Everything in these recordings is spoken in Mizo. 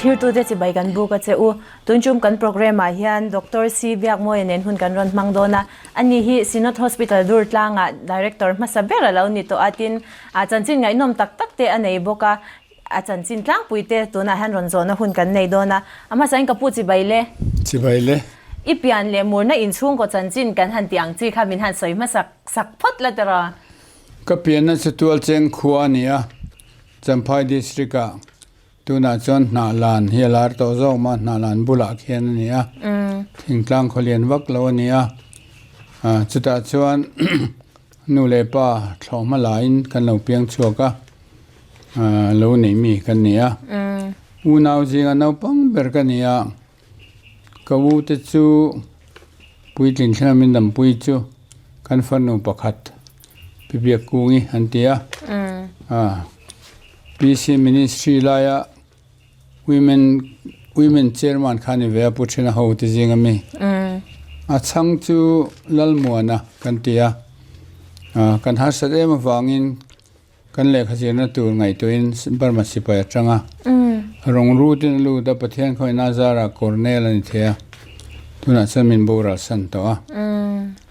Thirtute chibai kan buk a che u. Tun chum kan programme ah hian Doctor C Biakmawia nen hun kan rawn hmang dawn a. Ani hi Synod Hospital Durtlangah Director hmasa ber a lo ni tawh a, tin chanchin ngaihnawm tak tak te a nei bawk a. A chanchin tlangpui te tunah hian rawn zawhna hun kan nei dawn a, a hmasain ka pu chibai le. Chibai le. I pian leh murna inchhungkaw chanchin kan han tih ang chi kha min han sawi hmasak sak phawt la tiraw? Ka pianna chu Tualcheng khua a ni a, Champhai District ah tunah chuan Hnahlan hi a lar tawh zawk mah, Hnahlan bulah khian a ni a, thingtlang khawlian vak lo a ni a, chutah chuan nu leh pa thlawhhma laiin kan lo piang chhuak a. Lo nei mi ka ni a, unau zinga naupang ber ka ni a, ka u te chu puitling thlenga min dampui chu kan fanu pakhat Pi Biakkungi an ti a, PC Ministry laia Women Women Chairman kha a ni ve a Pu Thena ho te zinga mi, a chhang chu Lalmuana kan ti a, kan harsat em avangin Kan lehkha zirna tur ngaihtuahin Burma sipai a tang a. Rawng rutin a lut a, Pathian khawihna zarah Colonel a ni thei a, tunah chuan min boral san tawh a.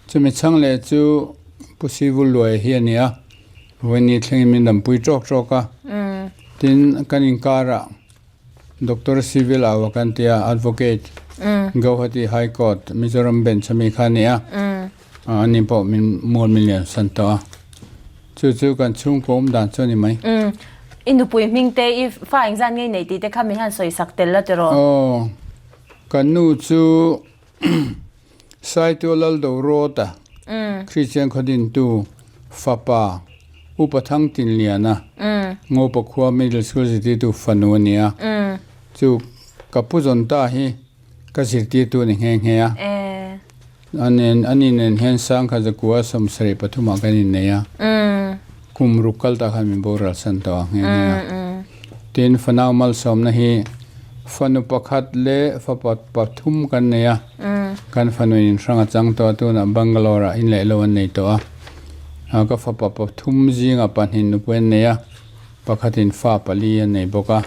Chumi chhang leh chu Pu Sivul Luai hi a ni a, vawiin thlengin min dampui tawk tawk a. Tin, kan inkarah Doctor Civil Awa kan ti a, Advocate, Gauhati High Court, Mizoram Bench ami kha a ni a. Ani pawh min mual min lian san tawh a, chu chu kan chhungkaw awm dan chu a ni mai. Umm, i nupui hming te, i fa engzat ngei nei tih te kha min han sawi sak tel la tiraw? Aw, kan nu chu Saitual Laldo Rawta, Kristian khawdintu fapa Upa Thangtinliana, Ngopa khua Middle School zirtirtu fanu a ni a, chu ka pu zawn ta hi ka zirtirtu a ni nghe nghe a. Anen ani nen hian sangkhat zakua 73 ah kan innei a, kum ruk kal tah khan min boral san tawh a nghe nghe a. Tin, fanau malsawmna hi fanu pakhat leh fapa pathum kan nei a, kan fanu in inhrang a chang tawh a, tunah Bangalore ah in leh lo an nei tawh a. Ka fapa pathum zingah pahnih nupui an nei a, pakhatin fa pali an nei bawk a.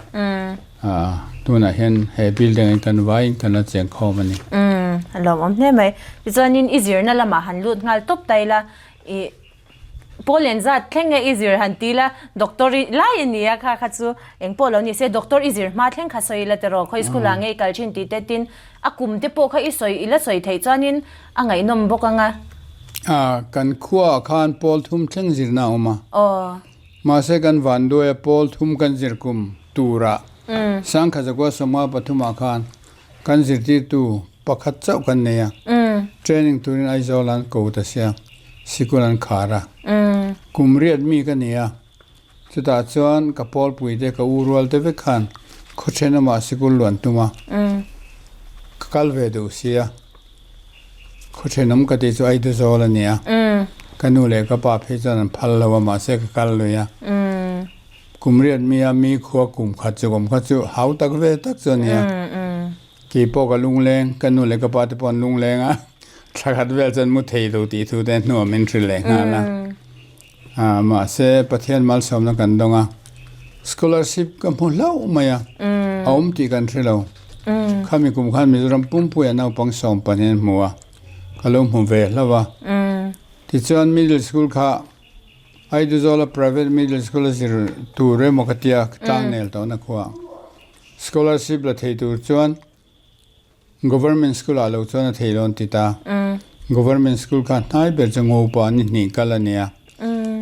Tunah hian he building ah kan vaiin kan la cheng khawm a ni. Umm, a lawmawm hle mai. Tichuanin i zirna lamah han lut nghal tawp ta ila, i pawl len zat thleng nge i zir han ti ila, doctor i lai a ni a kha kha chu eng pawh lo ni se, doctor i zir hma thleng kha sawi ila tiraw, khawi school ah nge i kal thin tih te tin a kum te pawh kha i sawi i la sawi theih chuanin a ngaihnawm bawk ang a. Kan khuaah khan pawl thum thleng zirna a awm a. Aw. Mahse kan vanduaia pawl thum kan zir kum turah Sangkhat zakua 53 ah khan kan zirtirtu pakhat chauh kan nei a, training turin Aizawl an ko ta sia, sikul an khar a. Kum riat mi ka ni a, chutah chuan ka pawlpui te ka u rual te vek khan khaw thenawmah sikul luan tum a, ka kal ve duh sia. Khaw thenawm ka tih chu Aiduzawl a ni a, ka nu leh ka pa phei chuan an phal lo a, mahse ka kal lui a. Kum riat mi a mi khua kum khat chu kum khat chu hau tak ve tak chu a ni a. Kei pawh ka lungleng, ka nu leh ka pa te pawh an lungleng a, thla khat vel chuan mu thei lo tih thu te hnuah min hrilh leh nghal a. Mahse Pathian malsawmna kan dawng a, scholarship ka hmu hlauh mai a, a awm tih kan hre lo. Khami kum khan Mizoram pumpuia naupang 12 an hmu a, ka lo hmu ve hlauh a. Tichuan middle school kha Aiduzawla private middle school a zir tur emaw ka tia tlang nel tawhna khuaa scholarship la thei tur chuan Government school ah lo chuan a thei lo an ti ta. Government school kha hnai ber chu Ngopa ni hnih kal a nia.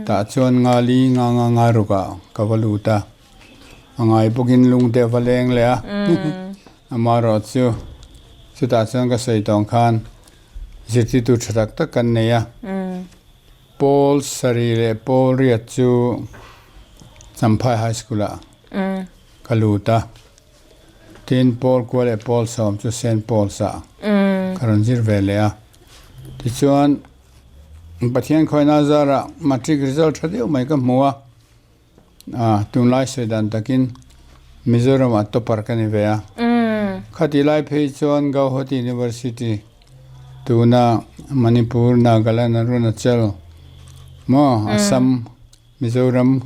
Tah chuan nga li nga nga nga ruk ah ka va lut a. A ngai bawkin lung te a va leng leh a. Amaherawh chu chutah chuan ka sawi tawng khan zirtirtu tha tak tak kan nei a. Pawl sarih leh pawl riat chu Champhai High School ah ka lut a. Tin, Paul kua leh Paul 10 chu Saint Paul's ah ka rawn zir ve leh a. Tichuan, Pathian khawina zarah matric result tha deuh mai ka hmu a. Ah, tunlai sawi dan takin Mizoram ah topper ka ni ve a. Khati lai phei chuan Gauhati University tuna Manipur, Nagaland, Arunachal maw Assam, Mizoram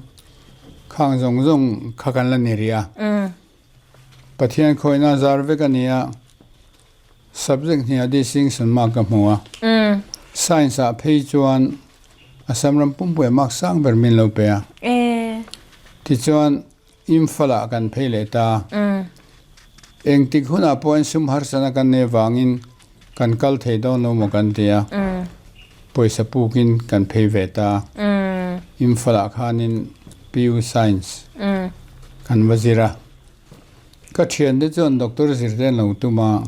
khang zawng zawng kha kan la ni rih a. Pathian khawihna zar vek a ni a, subject hniah distinction mark ka hmu a. Science ah phei chuan Assam ram pumpuia mark sang ber min lo pe a. Tichuan Imphal ah kan phei leh ta. Engtik hunah pawhin sum harsana kan nei avangin kan kal thei dawn lo maw kan ti a, pawisa pukin kan phei ve ta. Imphal ah khanin PU Science kan va zir a. Ka thiante chuan doctor zir te an lo tum a,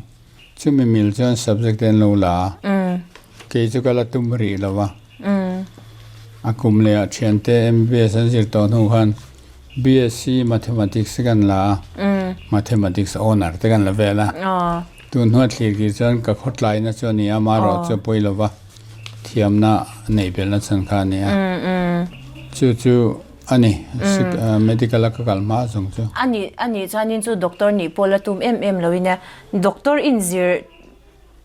chumi mil chuan subject te an lo la a, kei chu ka la tum rih lo va. A kum leh ah thiante MBBS an zir tawh hnu khan BSc Mathematics te kan la a, Mathematics honour te kan la vel a. Tun hnuah thlir kir chuan ka khawtlaina chu a ni a, amaherawh chu a pawi lo va, thiamna neih belhna chhan kha a ni a. Chu chu A ni, medical a ka kal hma zawng chu. A ni, a nih chuanin chu doctor nih pawh la tum em em loin e, doctor inzir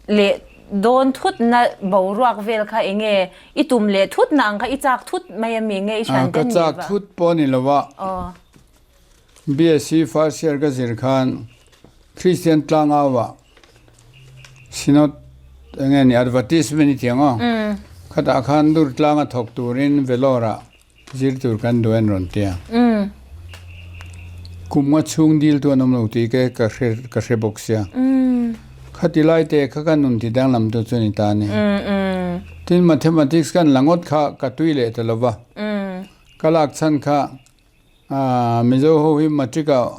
leh dawn thutna boruak vel kha eng nge i tum leh thutna ang kha i chak thut mai a mi nge i hran te ni va? Ka chak thut pawh ni lo a, BSc first year ka zir khan Christian tlangau ah Synod eng nge ni advertisement i ti ang aw, khatah khan dur tlanga thawk turin Vellore ah Zir tur kan duh en rawn ti a. Kum nga chhung dil tu an awm lo tih ke ka hre ka hre bawk sia. Khati lai te kha ka nun ti danglam tu chu ni ta a ni. Tin mathematics kan la ngawt kha ka tui leh ta lo va. Ka lak chhan kha Mizo ho hi matric ah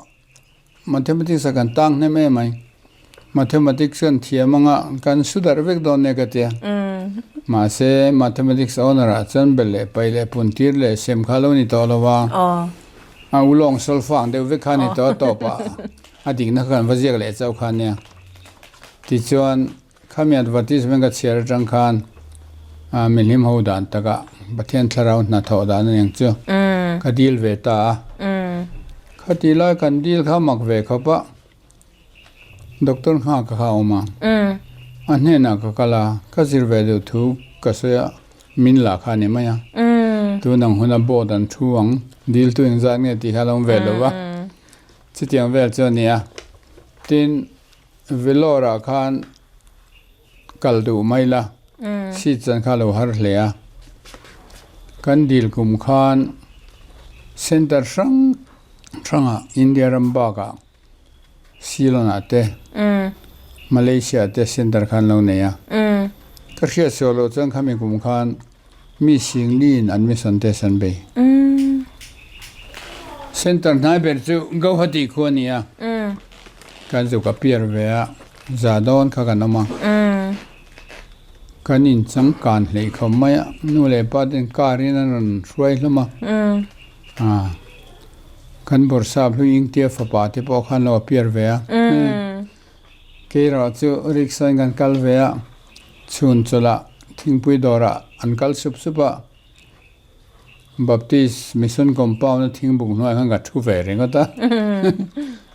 Mathematics a kan tang hnem em mai. Mathematics kan thiam anga kan su darh vek dawn nia ka tia. Mahse mathematics owner ah chuan bel leh pai leh pun tir leh sem kha lo ni tawh lo a. A ulawng solfa ang deuh vek kha ni tawh a tawp ah a dikna kha kan va ziak leh chauh kha nia. Tichuan Khami advertisement ka chhiar atang khan mihlim ho dan takah Pathian thlarau hnathawh dan a niang chu ka deal ve ta a. Khati lai kan deal kha mak ve khawp a, doctor nghak kha a awm a, a hnenah ka kal a, ka zir ve deuh thu ka sawi a, min lah kha a ni mai a. Tun ang huna board an thu ang, deal tu engzat nge tih kha a lo awm ve lo va, chutiang vel chu a ni a. Tin. Vellore ah khan kal duh mai la, seat chan kha lo har hle a. Kan dil kum khan center hrang hrangah India ram bakah Ceylon ah te, Malaysia ah te center khan lo nei a. Ka hriat suah loh chuan khami kum khan mi Singliin admission test an bei. Center hnai ber chu Guwahati khu a ni a, kan zuk a piar ve a, za dawn kha kan awm a. Kan inchangkan hleih khawp mai a, nu leh pa ten car in an rawn hruai hlawm a, kan bawrhsap hlui Ingtia fapa te pawh khan lo a piar ve a. Keiraw chu rickshaw in kan kal ve a, chhun chawlhah thingpui dawrah an kal sup sup a, Baptist Mission Compound a thingbuk hnuaiah khan ka thu ve ringawt a,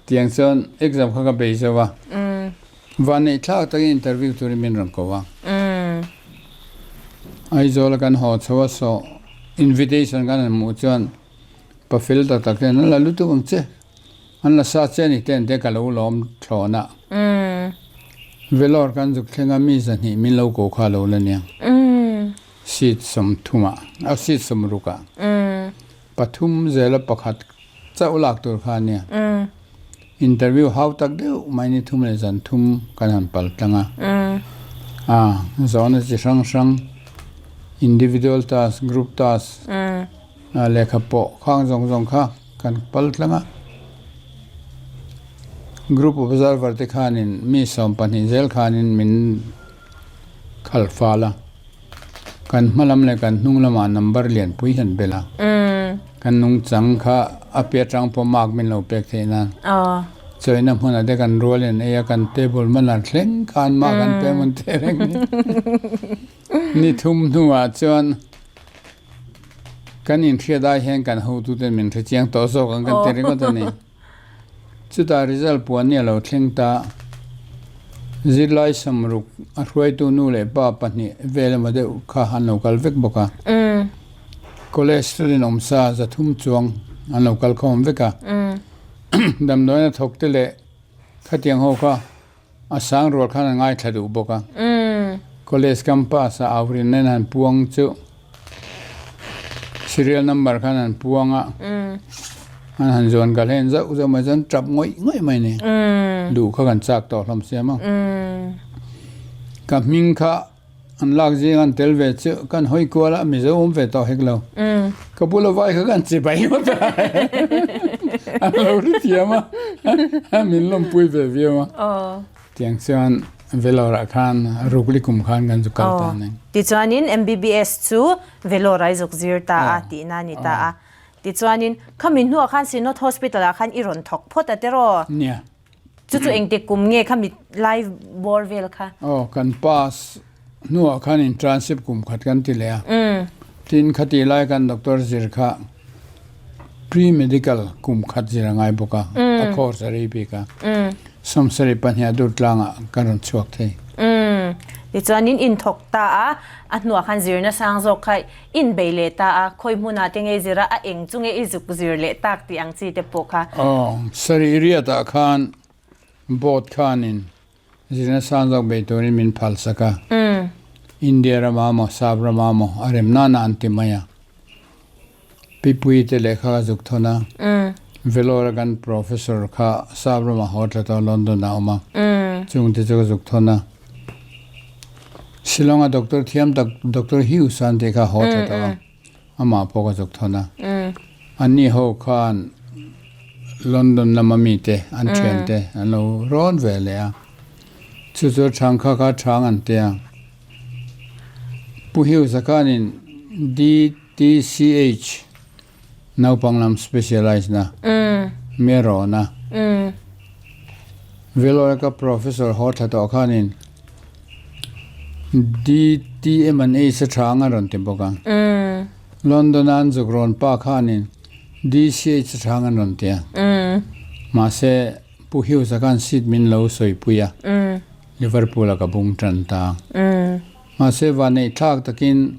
tiang chuan exam kha ka bei zo a, vanneih thlak takin interview turin min rawn ko a, Aizawl a kan haw chho a saw invitation kan han hmuh chuan pa fel tak tak hian an la lutuk ang che. An la sa che ni ten te ka lo lawm thlawn a. Vellore kan zuk thleng a mi zahnih min lo ko kha lo la nia. Seat sawmthum ah, a seat sawmruk ah pathum zel a pakhat chauh lak tur kha a nia. Interview hau tak deuh mai ni thum leh zan thum kan han pal tlang a. A zawhna chi hrang hrang individual task, group task, lehkha pawh khang zawng zawng kha kan pal tlang a. Group observer te khanin mi 22 zel khanin min khal fal a. Kan hma lam leh kan hnung lamah number lianpui hian bel a. Kan nungchang kha a pi atang pawh mark min lo pek theih nan. Chawina hmunah te kan rualin ei a, kan table manner thleng khan mark an pe mawn teh reng ni. Ni thum hnuah chuan Kan inhriat ai hian kan hotuten min hre chiang tawh zawk ang kan ti ringawt a ni. Chutah result puan ni a lo thleng ta. Zirlai samruk a hruaitu nu leh pa pahnih vel emaw deuh kha an lo kal vek bawk a. College student awmsa zathum chuang an lo kal khawm vek a. Damdawiin a thawk te leh. Khatiang ho kha a sang rual khan an ngaithla duh bawk a. College campus ah aurin nen han puang chu serial number khan han puang a, an han zawn ka hlen zauh zauh mai chuan tap ngawih ngawih mai a ni. Duh kha kan chak tawh hlawm sia maw. Ka hming kha An lak zing an tel ve chu kan hawi kual a, Mizo awm ve tawh hek lo. Ka bula vai kha kan chi bai ngawt a, an lo ri thiam a, min lawmpui ve viau a. Tiang chuan Vellore ah khan rukli kum khan kan zu kal ta a ni. Tichuanin MBBS chu Vellore ah i zuk zir ta a tihna a ni ta a. Tichuanin khami hnuah khan Synod Hospital ah khan i rawn thawk phawt a tiraw? Nia. Chu chu engtik kum nge kha mi lai bawr vel kha? Aw, kan pass hnuah khan internship kum khat kan ti leh a. Tin, khati lai kan doctor zir kha pre-medical kum khat zir a ngai bawk a, a course a rei bik a. Sawmsarih pahniha dur tlangah kan rawn chhuak thei. Tichuanin inthawk ta a, a hnuah khan zirna sang zawk kha inbei leh ta a, khawi hmunah te nge zir a, a eng chu nge i zuk zir leh tak tih ang chi te pawh kha. Aw, sarih riatah khan board khanin zirna sang zawk bei turin min phal sak a, India rama maw Sap rama maw a rem nana an ti mai a, Pipui te lehkha ka zuk thawn a, Vellore kan professor kha Sap rama haw tla tawh London ah a awm a, chung te chu ka zuk thawn a. Shillong a doctor thiam tak Doctor Hughes an tih kha haw tha tawh a, amah pawh ka zuk thawn a. Anni ho khan London lama mite an thian te an lo rawn ve leh a, chu chu thang kha kha thang an tia. Pu Hughes-a khanin DTCH naupang lam specialise na mi rawn a. Vellore ka professor haw thla tawh khanin DTM an ei sa tha ang a rawn ti bawk a. London a an zuk rawn pa khanin DCH a tha ang an rawn ti a. Mahse Pu Hughes-a khan seat min lo sawipui a, Liverpool a ka bung tan ta. Mahse vanneih thlak takin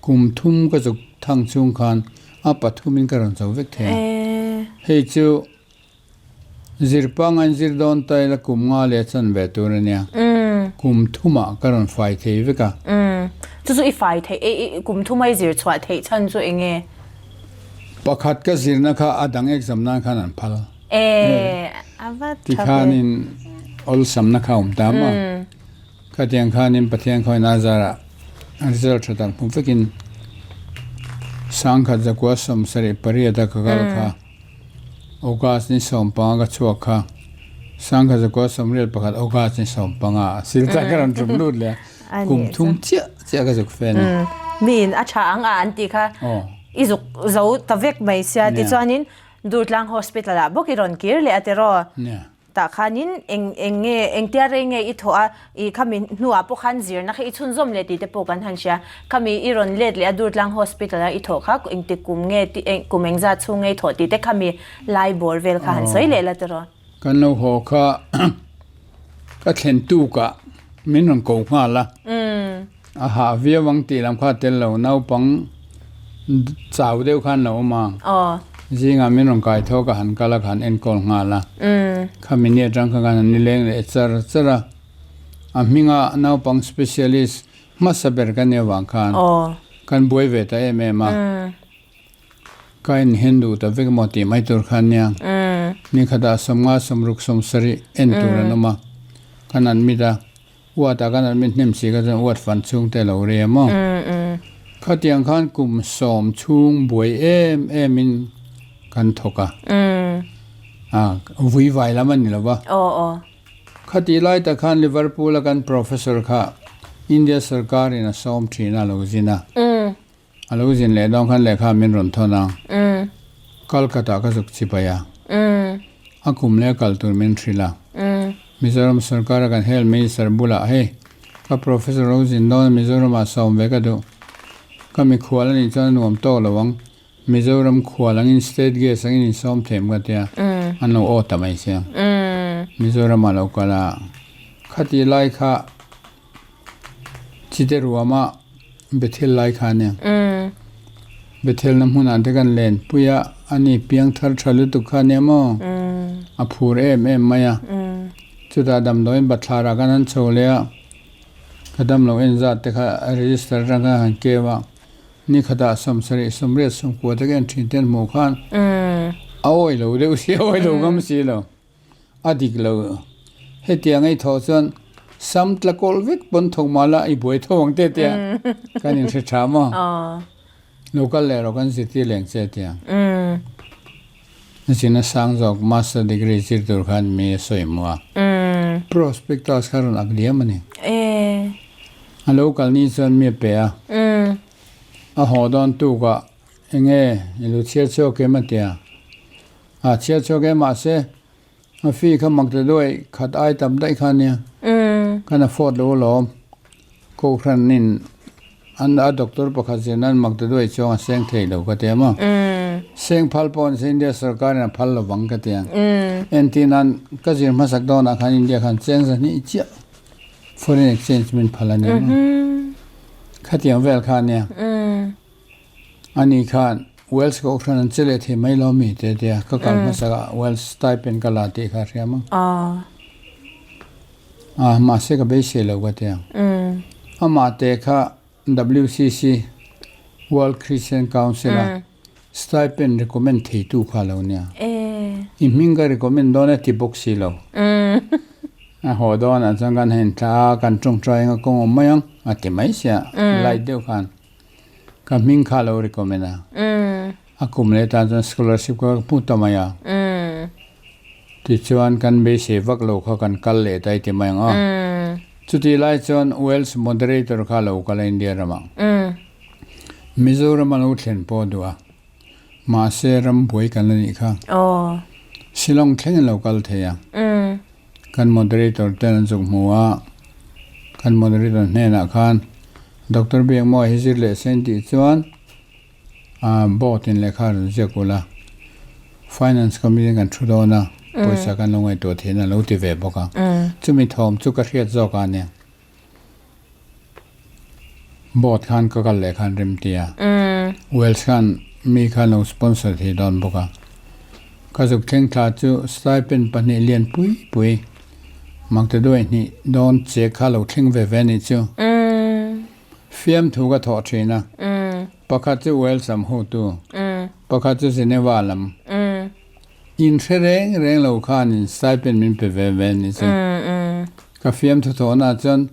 kum thum ka zuk thang chhung khan a pathumin ka rawn cho vek thei a. Hei chu zir pangain zir dawn ta ila kum nga leh chan ve tur a nia. Kum thumah ka rawn fai thei vek a. Chu chu i fai theih e, kum thuma i zir chhuah theih chhan chu eng nge? Pakhat ka zirna kha a dang exam nan khan an phal. E, a va tha ve. Tikhanin awlsamna kha a awm ta maw? Khatiang khanin Pathian khawiin a zarah result tha tak hmu vekin sangkhat zakua sawmsarih pariat a ka kal kha August ni sawmpanga ka chhuak kha sangkhat zakua sawmriat pakhat August ni sawmpanga a silchar ka rawn tum lut leh a kum thum chiah chiah ka zuk fe a ni. Miin a tha ang a an tih kha i zuk zo ta vek mai sia tichuanin Durtlang Hospital ah bawk i rawn kir leh a tiraw? Tah khanin eng eng nge engtia rei nge i thawh a, i khami hnuah pawh khan zirna kha i chhunzawm leh tih te pawh kan han hria. Khami i rawn let leh a Durtlang Hospital a i thawh kha engtik kum nge tih eng kum engzat chhung nge i thawh tih te khami lai bawr vel kha han sawi leh la tiraw. Kan lo haw kha ka thlen tukah min rawn ko nghal a, a hah viau ang tih lam kha a tel lo, naupang chau deuh khan lo awm a, zingah min rawn kai tho ka han kal a ka han enkawl nghal a, khami ni atang kha khan an nileng leh char char a, a hminga naupang specialist hmasa ber ka nih avang khan kan buai ve ta em em a. Ka inhen duh ta vek maw tih mai tur kha ania. Nikhatah sawmnga sawmruk sawmsarih en tur an awm a, kan admit a, ward ah kan admit hnem si kha chuan ward fan chhung te a lo rei a maw. Khatiang khan kum sawm chhung buai em em in kan thawk a, vui vai lam a ni lo va. Khatih lai tak khan Liverpool a kan professor kha India sarkar in a sawm thin a lo zin a. A lo zin leh dawn khan lehkha min rawn thawn a, Calcutta ka zuk chipai a, a kum leh a kal tur min hrilh a. Mizoram sorkara kan Health Minister bulah hei ka Professor lo zin dawn a Mizoramah sawm ve ka duh, ka mikhual a nih chuan a nuam tawk lo ang, Mizoram khual angin State Guest angin insawm theim ka tia, an lo aw ta mai sia. Mizoramah lo kal a, khati lai kha Chite ruama Bethel lai kha ania. Bethel na hmunah te kan len pui a, ani piang thar tha lutuk kha ania maw? A phur em em mai a. Chutah damdawiin bathlarah kan han chho leh a, ka damlo en zat te kha register atang khan han keu a, ni khatah sawmsarih sawmriat sawmkua te ka en thin te an hmuh khan a awi lo deuh si a awi lo ngam si lo, a dik lo. Hetiang ei thawh chuan sam tla kawlh vek pawn thawk mah la i buai tho ang te tia kan inhre tha maw? Lo kal leh rawh kan zirtir leng che tia. Zirna sang zawk master degree zir tur khan mi a sawi hmu a. Prospectus kha rawn ak liam a ni. A lo kal ni chuan mi a pe a. A haw dawn tukah enge i lo chhiar chhuak em a ti a. A chhiar chhuak em mahse a fee kha mak ta duai khat ai tam daih kha ania. Khan afford lo alawm. Kohhranin an a doctor pakhat zir nan mak ta duai chuang a seng thei lo ka ti a maw? Seng phal pawh an India sorkarin a phal lo vang ka ti a. Entir nan ka zir hmasak dawnah khan India khan cheng zahnih chiah foreign exchange min phal a nia maw? Khatiang vel kha a nia. Ani khan Wales kohhran an che leh thei mai lo mi te tia ka kal hmasak a Wales stipend ka la tih kha a hria maw? A, mahse ka beisei lo ka ti ang. Amah te kha WCC, World Christian Council a stipend recommend theitu kha a lo nia. I hming ka recommend dawn a ti bawk si lo. A haw dawnah chuan kan han thla a, kan tawngtai anga kawng awm mai ang a ti mai sia, light deuh khan. Ka hming kha a lo recommend a. A kum leh tan chuan scholarship ka hmu ta mai a. Tichuan kan beisei vak lo kha kan kal leh ta i ti mai ang aw. Chutih lai chuan Wales moderator kha a lo kal a India ramah. Mizoram a lo thlen pawh duh a. Mahse ram buai kan la nih kha. Shillong thleng in lo kal thei a. Kan moderator ten an zuk hmu a. Kan moderator hnenah khan Doctor Biakmawi hi zir leh se tih chuan Board in lehkha rawn ziak ula, Finance Committee in kan thu dawn a, pawisa kan lo ngaihtuah theihna a lo ti ve bawk a. Chumi thawm chu ka hriat zawk a nia. Board khan ka kal leh khan rem ti a. Wales khan mi khan lo sponsor thei dawn bawk a. Ka zuk thleng thla chu stipend pahnih lian pui pui Maktaduai hnih dawn che kha lo thleng ve ve nih chu. Fiamthu ka thawh thin a, pakhat chu Wales lam hotu, pakhat chu Geneva lam. In hre reng reng lo khanin stipend min pe ve ve ni chu. Ka fiamthu thawhna chuan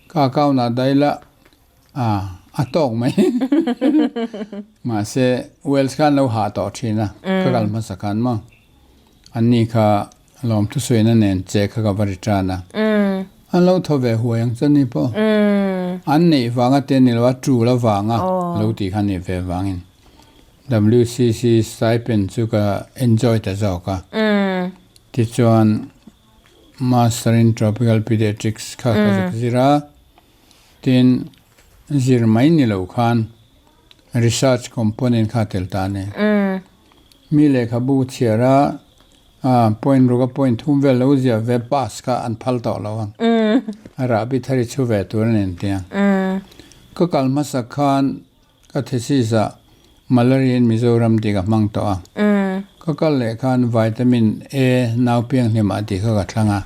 ka account ah daih la a tawk mai. Mahse Wales khan lo hah tawh thin a, ka kal hmasa khan maw. Anni kha lawmthu suaina nen che kha ka va return a. An lo thaw ve huai ang chuan ni pawh. An neih vanga te ni lo a, tul avanga lo tih kha nih ve vangin WCC stipend chu ka enjoy ta zawk a. Tichuan Master in Tropical Pediatrics kha ka zuk zir a. Tin, zir mai ni lo khan research component kha tel ta a ni. Mi lehkhabu chhiar a point ruk a point thum vel lo ziah ve pass kha an phal tawh lo a. A rahbi thar i chhu ve tur a ni an ti a. Ka kal hmasak khan ka thesis ah Malaria in Mizoram tih ka hmang tawh a. Ka kal leh khan vitamin A nau pianghlim ah tih kha ka thlang a.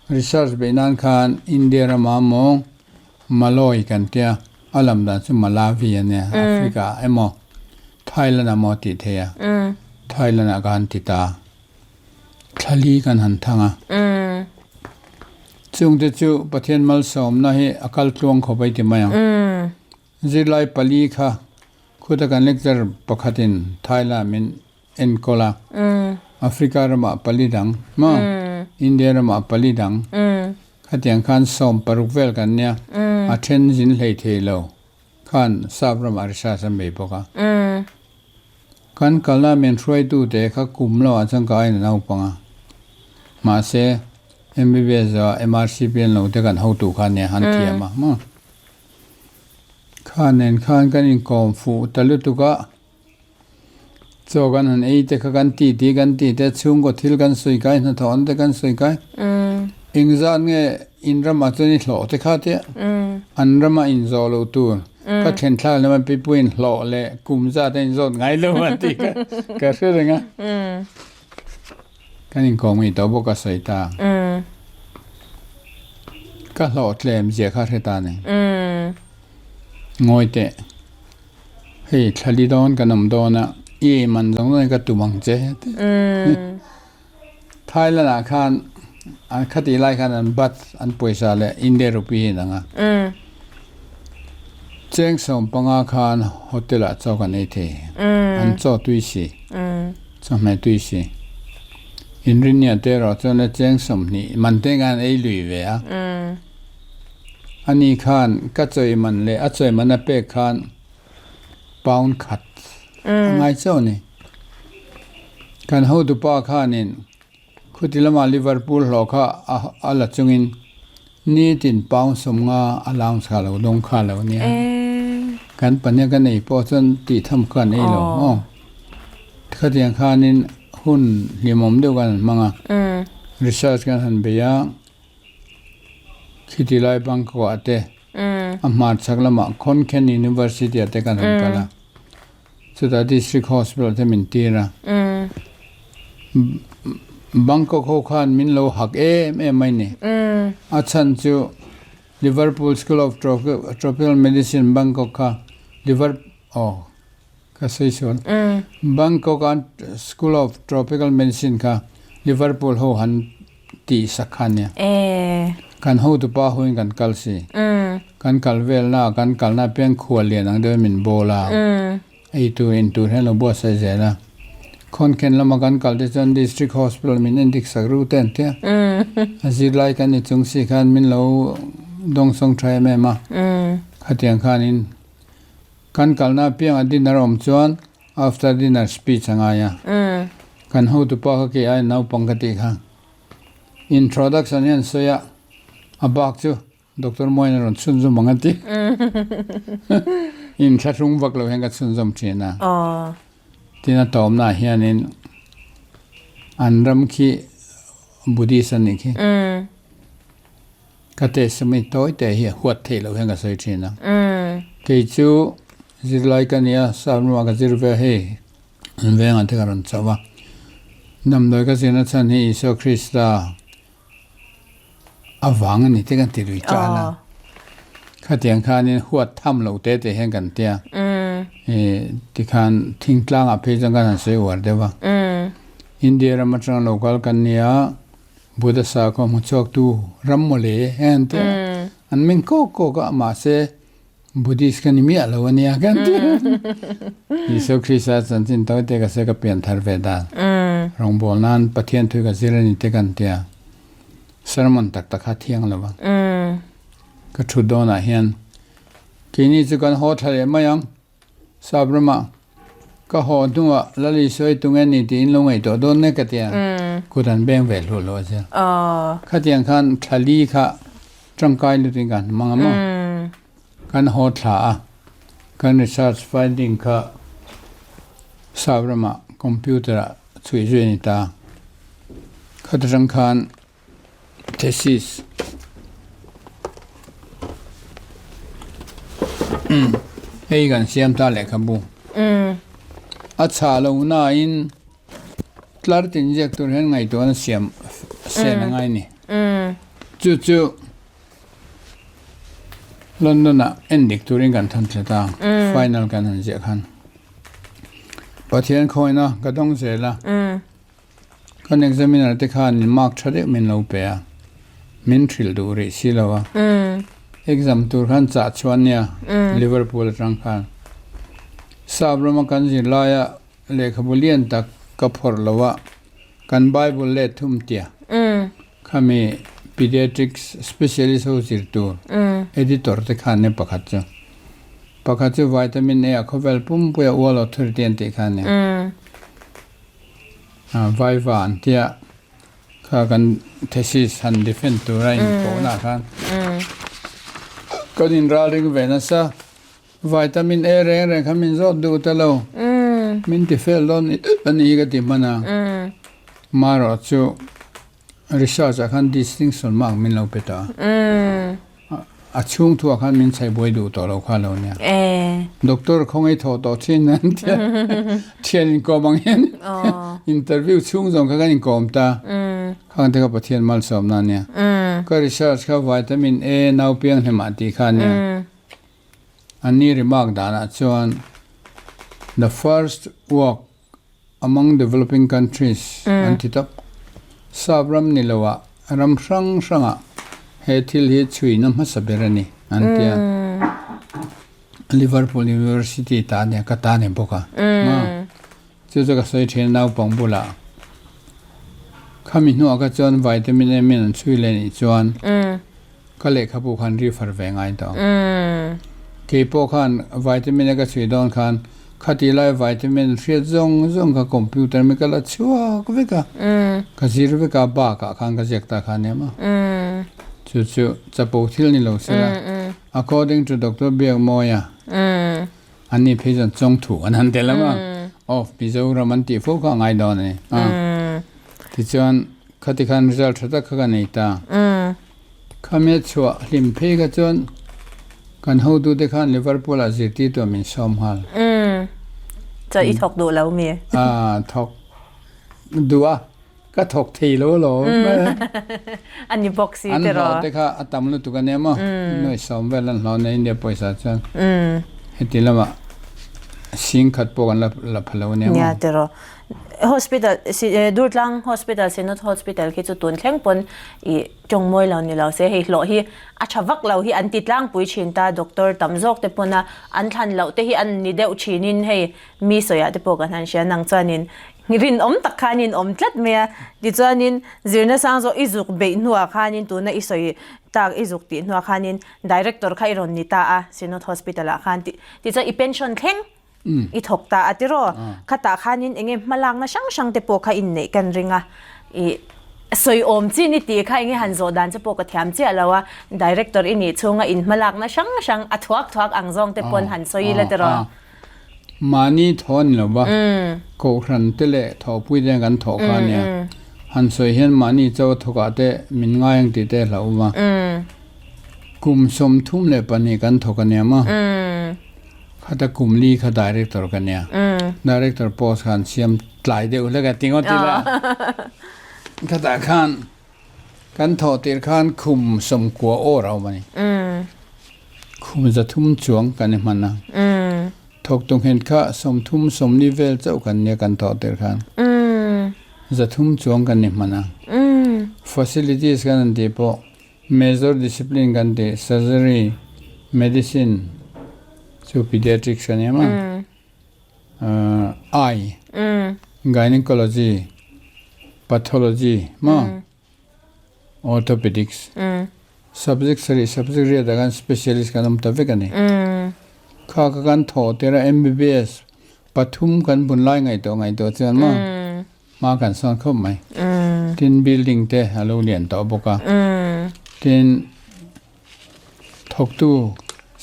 Research beih nan khan India rama mawng Malawi kan tia, a lam dan chu Malawi a nia, Africa ah emaw Thailand ah maw tih theih a, Thailand ah ka han ti ta, thlali kan han thang a. Chungte chu Pathian malsawmna hi a kal tluang khawp a i ti mai ang. Zirlai pali kha khuta kan lecture pakhatin Thailand min enkawl a, Africa ramah pali dang maw, India ramah pali dang, khatiang khan 16 vel kan nia, a then zin hlei thei lo khan sap ramah research an bei bawk a. Kan kalna min hruaitute kha kum lamah chuan ka aina naupang a, mahse MBBS zawhah MRCP an lo te kan hotu kha nia an thiam a maw. Kha nen khan kan inkawm fuh ta lutuk a, chaw kan han ei te kha kan ti ti kan ti te, chhungkaw thil kan sawi kai, hnathawhna te kan sawi kai. Engzat nge in ramah chuan i hlawh te kha tia an rama inzawh loh tur ka thlen thlak lema pipuiin hlawh leh kum zat a inzawt ngai lo a tih kha ka hre reng a. Kan inkawm ngei tawh bawk a sawi ta. Ka hlawh tlem zia kha hre ta ni. Ngawi teh. Hei thlali dawn kan awm dawn a, i ei man zawng zawng hi ka tum ang che ti. Thailand ah khan an khatih lai khan an baht an pawisa leh India rupee hi inang a. Cheng 15 khan hotel ah chaw kan ei thei. An chaw tui si. Chawhmeh tui si. Inrinnia te erawh chuan le cheng 20 man te khan ei lui ve a. Ani khan ka chawi man leh a chawi man a pek khan pound khat a ngai chauh a ni. Kan hotupa khanin khuti lama Liverpool hlawh kha a la chungin nitin pound 50 allowance kha a lo dawng kha lo nia. Kan pahnih kan ei pawh chuan tih tham kha an ei lo maw. Khatiang khanin hun hlimawm deuh kan han hmang a, research kan han bei a. Khiti lai Bangkok ah te a hmar chhak lamah Khon Kaen University ah te kan han kal a, chutah District Hospital te min tir a. Bangkok ho khan min lo hak em em mai ni. A chhan chu Liverpool School of Tropical Medicine Bangkok kha Liver aw ka sawi sual Bangkok a School of Tropical Medicine kha Liverpool ho han tih sak kha ania. Kan hotupa huin kan kal si. Kan kal velna kan kalna apiang khual lian ang deuhin min bawl a. Ei tur in tur hian lo buatsaih zel a. Khawnken lama kan kal te chuan District Hospital min endik sak ru te an tia. A zirlai kan ni chung si khan min lo dawngsawng tha em em a. Khatiang khanin kan kalna apianga dinner awm chuan After dinner speech a ngai a, kan hotupa kha kei aiin naupang ka tih kha. Introduction hi an sawi a, a bak chu Doctor Moin a rawn chhunzawm ang a ti. Inthlahrung vak lo hian ka chhunzawm thin a. Tin a tawmnaah hianin an ram khi Buddhist a nih khi. Ka testimony tawi te hi huat theih loh hian ka sawi thin a. Kei chu zirlai ka nia, Sarnua ka zir ve hei an vengah te ka rawn chauh a. Damdawi ka zirna chhan hi Isua Krista avang a ni te kan ti lui tan a. Khatiang khanin huat tham loh te te hian kan tia. Tikhan thingtlangah phei chuan kan han sawi uar deuh a. India ram atanga lo kal kan nia. Buddha sakhaw hmu chhuaktu ram mawle he an ti a, an meng kawk kawk a, mahse Buddhist ka ni miah lo a nia ka an ti a. Isua Krista chanchin tawi te ka sawi ka pian thar ve dan, rawngbâwl nan Pathian thui ka zir a ni te ka an ti a, sermon tak tak kha a thiang lo va. Ka thut dawnah hian keini chu kan haw thla leh mai ang. Sap ramah ka haw hnuah Lali sawi tung e ni tiin lo ngaihtuah dawn nek ka ti a, kut an beng ve hluah hluah zel. Khatiang khan thlali kha tangkai lutin kan hmang a maw? Kan haw thla a, kan research finding kha sap ramah computer ah chhuih zui a ni ta. Khata tang khan Thesis Hei kan siam ta lehkhabu a chhah lo nain tlar tin ziak tur hian ngaihtuahna siam sen a ngai a ni. Chu chu London ah endik turin kan thawn thla ta final kan han ziah khan Pathian khawina ka dawng zel a. Kan examiner te khan mark tha deuh min lo pe a, min hrilh duh rih si lo a. Exam tur khan chah chhuah ania Liverpool atang khan. Sap rama kan zir laia lehkhabu lian tak ka phawrh lo a, kan Bible let thum tia. Khami pediatrics specialist ho zir tur editor te khan nia pakhat chu. Pakhat chu vitamin A a khawvel pumpuia World Authority an tih khan nia. Vaiva an tia kha kan thesis han defend tur a inpawhna ah khan kan inralring ve nasa vitamin A reng reng kha min zawt duh ta lo min ti fel dawn a ni hi ka ti hman a marawh chu Research ah khan distinction mark min lo pe ta a, a chhung thu ah khan min chhaih buai duh tawh lo kha lo nia. Doctor khawngaih thawh tawh thin an tia thian inkawm ang hian interview chhung zawng kha kan inkawm ta, khang te kha Pathian malsawmna ania. Ka research kha vitamin A nau piang hlimah tih kha a nia. An ni remark danah chuan the first work among developing countries an ti tawp. Sap ram ni loah ram hrang hrangah he thil hi chhuina hmasa ber a ni an ti a. Liverpool University ta a nia, ka ta ni bawk a. Chu chu ka sawi thin a naupang bulah. Khami hnuah kha chuan vitamin A min an chhui leh nih chuan ka lehkhabu khan refer ve ngai tawh. Kei pawh khan vitamin A ka chhui dawn khan khati lai vitamin hriat zawng zawng kha computer mi ka la chhuak vek a, ka zir vek a bakah khan ka ziak ta kha ania maw. Chu chu chapo thil ni lo sela according to Doctor Biakmawia. An ni phei chuan chawngthu an han tel a, of Mizoram an tih fo kha a ngai dawn a ni. Tichuan khati khan result tha tak kha ka nei ta. Khami a chhuah hlim phei kha chuan kan hotute khan Liverpool ah zirtirtu ah min sawm nghal. Chuan i thawk duh lo mi? Thawk duh a. Ka thawk thei lo alawm. A ni bawk si tiraw. An hlawh te kha a tam lutuk a nia maw. Nuai sawm vel an hlawh nia India pawisa chuan. Heti lamah sing khat pawh kan la la pha lo a nia maw. Nia tiraw. Hospital Durtlang Hospital Synod Hospital khi chu tun thleng pawn i tawng mawi lo ni lo se hei hlawh hi a tha vak lo hi an ti tlangpui thin ta doctor tam zawk te pawn a an thlan loh te hi an ni deuh thin in hei mi sawiah te pawh kan han hria nang chuanin Rinawm tak khanin awm tlat mai a, tichuanin zirna sang zawk i zuk beih hnuah khanin tuna i sawi tak i zuk tih hnuah khanin director kha i rawn ni ta a Synod Hospital ah khan tichuan i pension thleng i thawk ta a tiraw khatah khanin eng nge hmalakna hrang hrang te pawh kha inneih kan ring a i sawi awm chin i tih kha eng nge han zawh dan che pawh ka thiam chiah lo a director i nih chhunga in hmalakna hrang hrang a thuak thuak ang zawng te pawn han sawi ila tiraw. Mahni thaw a ni lo va, Kohhran te leh thawhpui te kan thawh kha a nia. Han sawi hian mahni cho thawkah te min ngai ang tih te hlauh va. Kum 32 kan thawk a nia maw? Khata kum li kha director ka nia. Director post kha an siam tlai deuh hlek a ti ngawt ila. Khatah khan Kan thawh tir khan khum 90 awr a awm a ni. Khum 300 chuang kan i hman a. Thawk tunghen kha 30 40 vel chauh kan nia kan thawh tir khan. 300 chuang kan i hman a. Facilities kan han tih pawh major discipline kan tih surgery, medicine chu pediatrics kan em a. Eye, gynecology, pathology maw orthopedics subject sarih subject riat ah khan specialist kan awm ta vek a ni. Kha kha kan thawh tir a MBBS pathum kan bun lai ngaihtuah ngaihtuah chuan maw hma kan sawn khawp mai. Tin building te a lo lian tawh bawk a tin Thawktu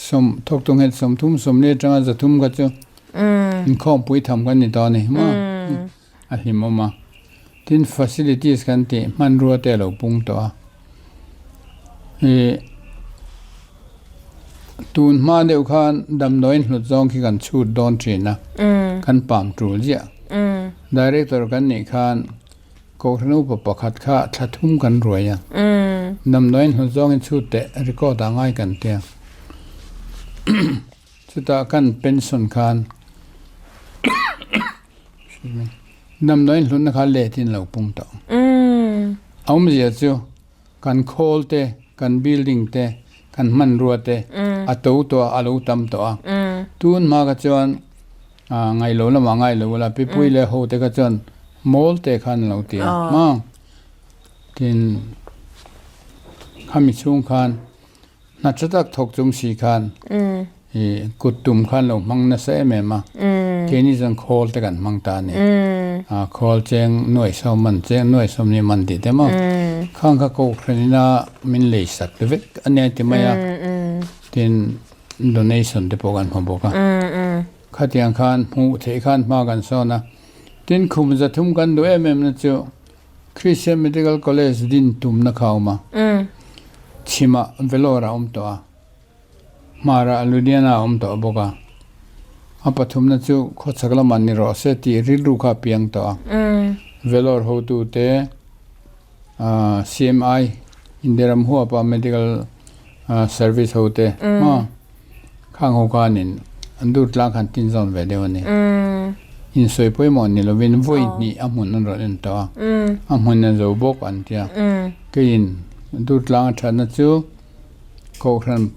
sawm thawktu nghet 30 40 atanga 300 kha chu inkhawmpui tham kan ni tawh a ni maw a hlimawm a tin facilities kan tih hmanrua te a lo pung tawh a ih tun hma deuh khan damdawiin hlut zawng khi kan chhut dawn thin a kan pam tul ziah director kan nih khan. Kohhran upa pakhat kha thla thum kan ruai a, damdawiin hlut zawngin chhut teh record ah ngai kan tia. Chutah kan pension khan damdawiin hlutna kha let in lo pung tawh. A awmzia chu kan khawl te, kan building te, kan hmanrua te a to tawh a, a lo tam tawh a. Tun hma kha chuan Ngailo lamah ngailo ula Pipui leh ho te kha chuan mawl te khan an lo ti a maw tin khami chhung khan hna tha tak thawk chung si khan ih kut tum khan lo hmang nasa em em a keini chuan khawl te kan hmang ta a ni a khawl cheng nuai sawm man cheng nuai sawm ni man tih te maw khang kha kohhran ina min lei sak ta vek a nia ti mai a tin. Donation te pawh kan hmu bawk a. Khatiang khan hmuh theih khan hma kan sawn a. Tin khum 300 kan duh em em na chu Christian Medical College din tumna kha a awm a. Chhimah Vellore a awm tawh a. Hmarah Ludhiana a awm tawh bawk a. A pathumna chu khawchhak lamah ni rawh se tih rilru kha a piang tawh a. Vellore hotute CMI. India ram huapa medical service ho te maw khang ho khanin an dur tlang khan tin zawn ve deuh a ni. Insawi pawimawh ni lovin vawi hnih a hmun an rawn en tawh a, a hmun a zo bawk an tia. Keiin dur tlang a thatna chu Kohhran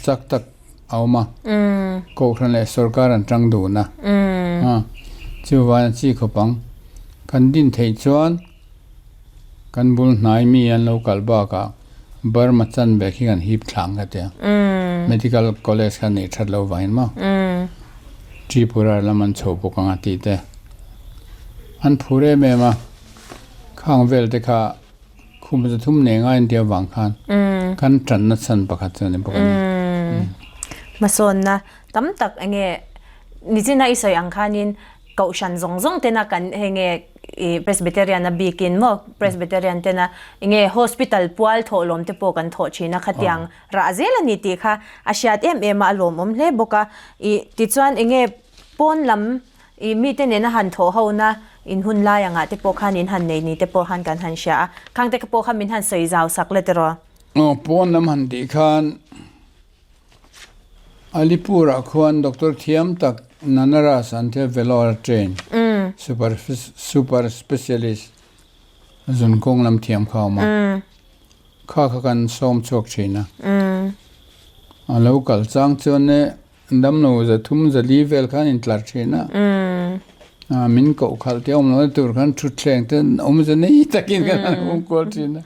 chak tak a awm a, Kohhran leh sorkar an tang dun a, chuvangin a chi khawp ang. Kan din theih chuan kan bul hnai mi an lo kal bakah Burma chan ve khi kan hip thlang ka tia. Medical college kha neih that lo vangin maw Tripura lam an chho bawk ang a tih te an phur em em a, khang vel te kha Khum za thum nei ngai an tia vang khan kan tanna chhan pakhat chu a ni bawk a ni. Hmasawnna tam tak enge nichina i sawi ang khanin kohhran zawng zawng tena kan hei nge i Presbyterian a bikin maw Presbyterian tena enge hospital pual thawhlawm te pawh kan thawh thin a khatiang rah zel a ni tih kha a hriat em em a a lawmawm hle bawk a i tichuan enge pawn lam I mite nena han thawh hona in hun lai angah te pawh khan in han nei ni te pawh khan kan han hria a, khang te pawh kha min han sawi zau sak le tiraw? Aw, pawn lam han tih khan Alipur ah khuan doctor thiam tak Nanaras an tia Vellore train super super specialist zun kawng lam thiam kha a awm a, kha kha kan sawm chhuak thin a, a lo kal chang chuan e Damlo za thum za li vel khan intlar thin a, min koh khalh te awm lohna tur khan thutthleng te awm za nei takin kan han awm kual thin a.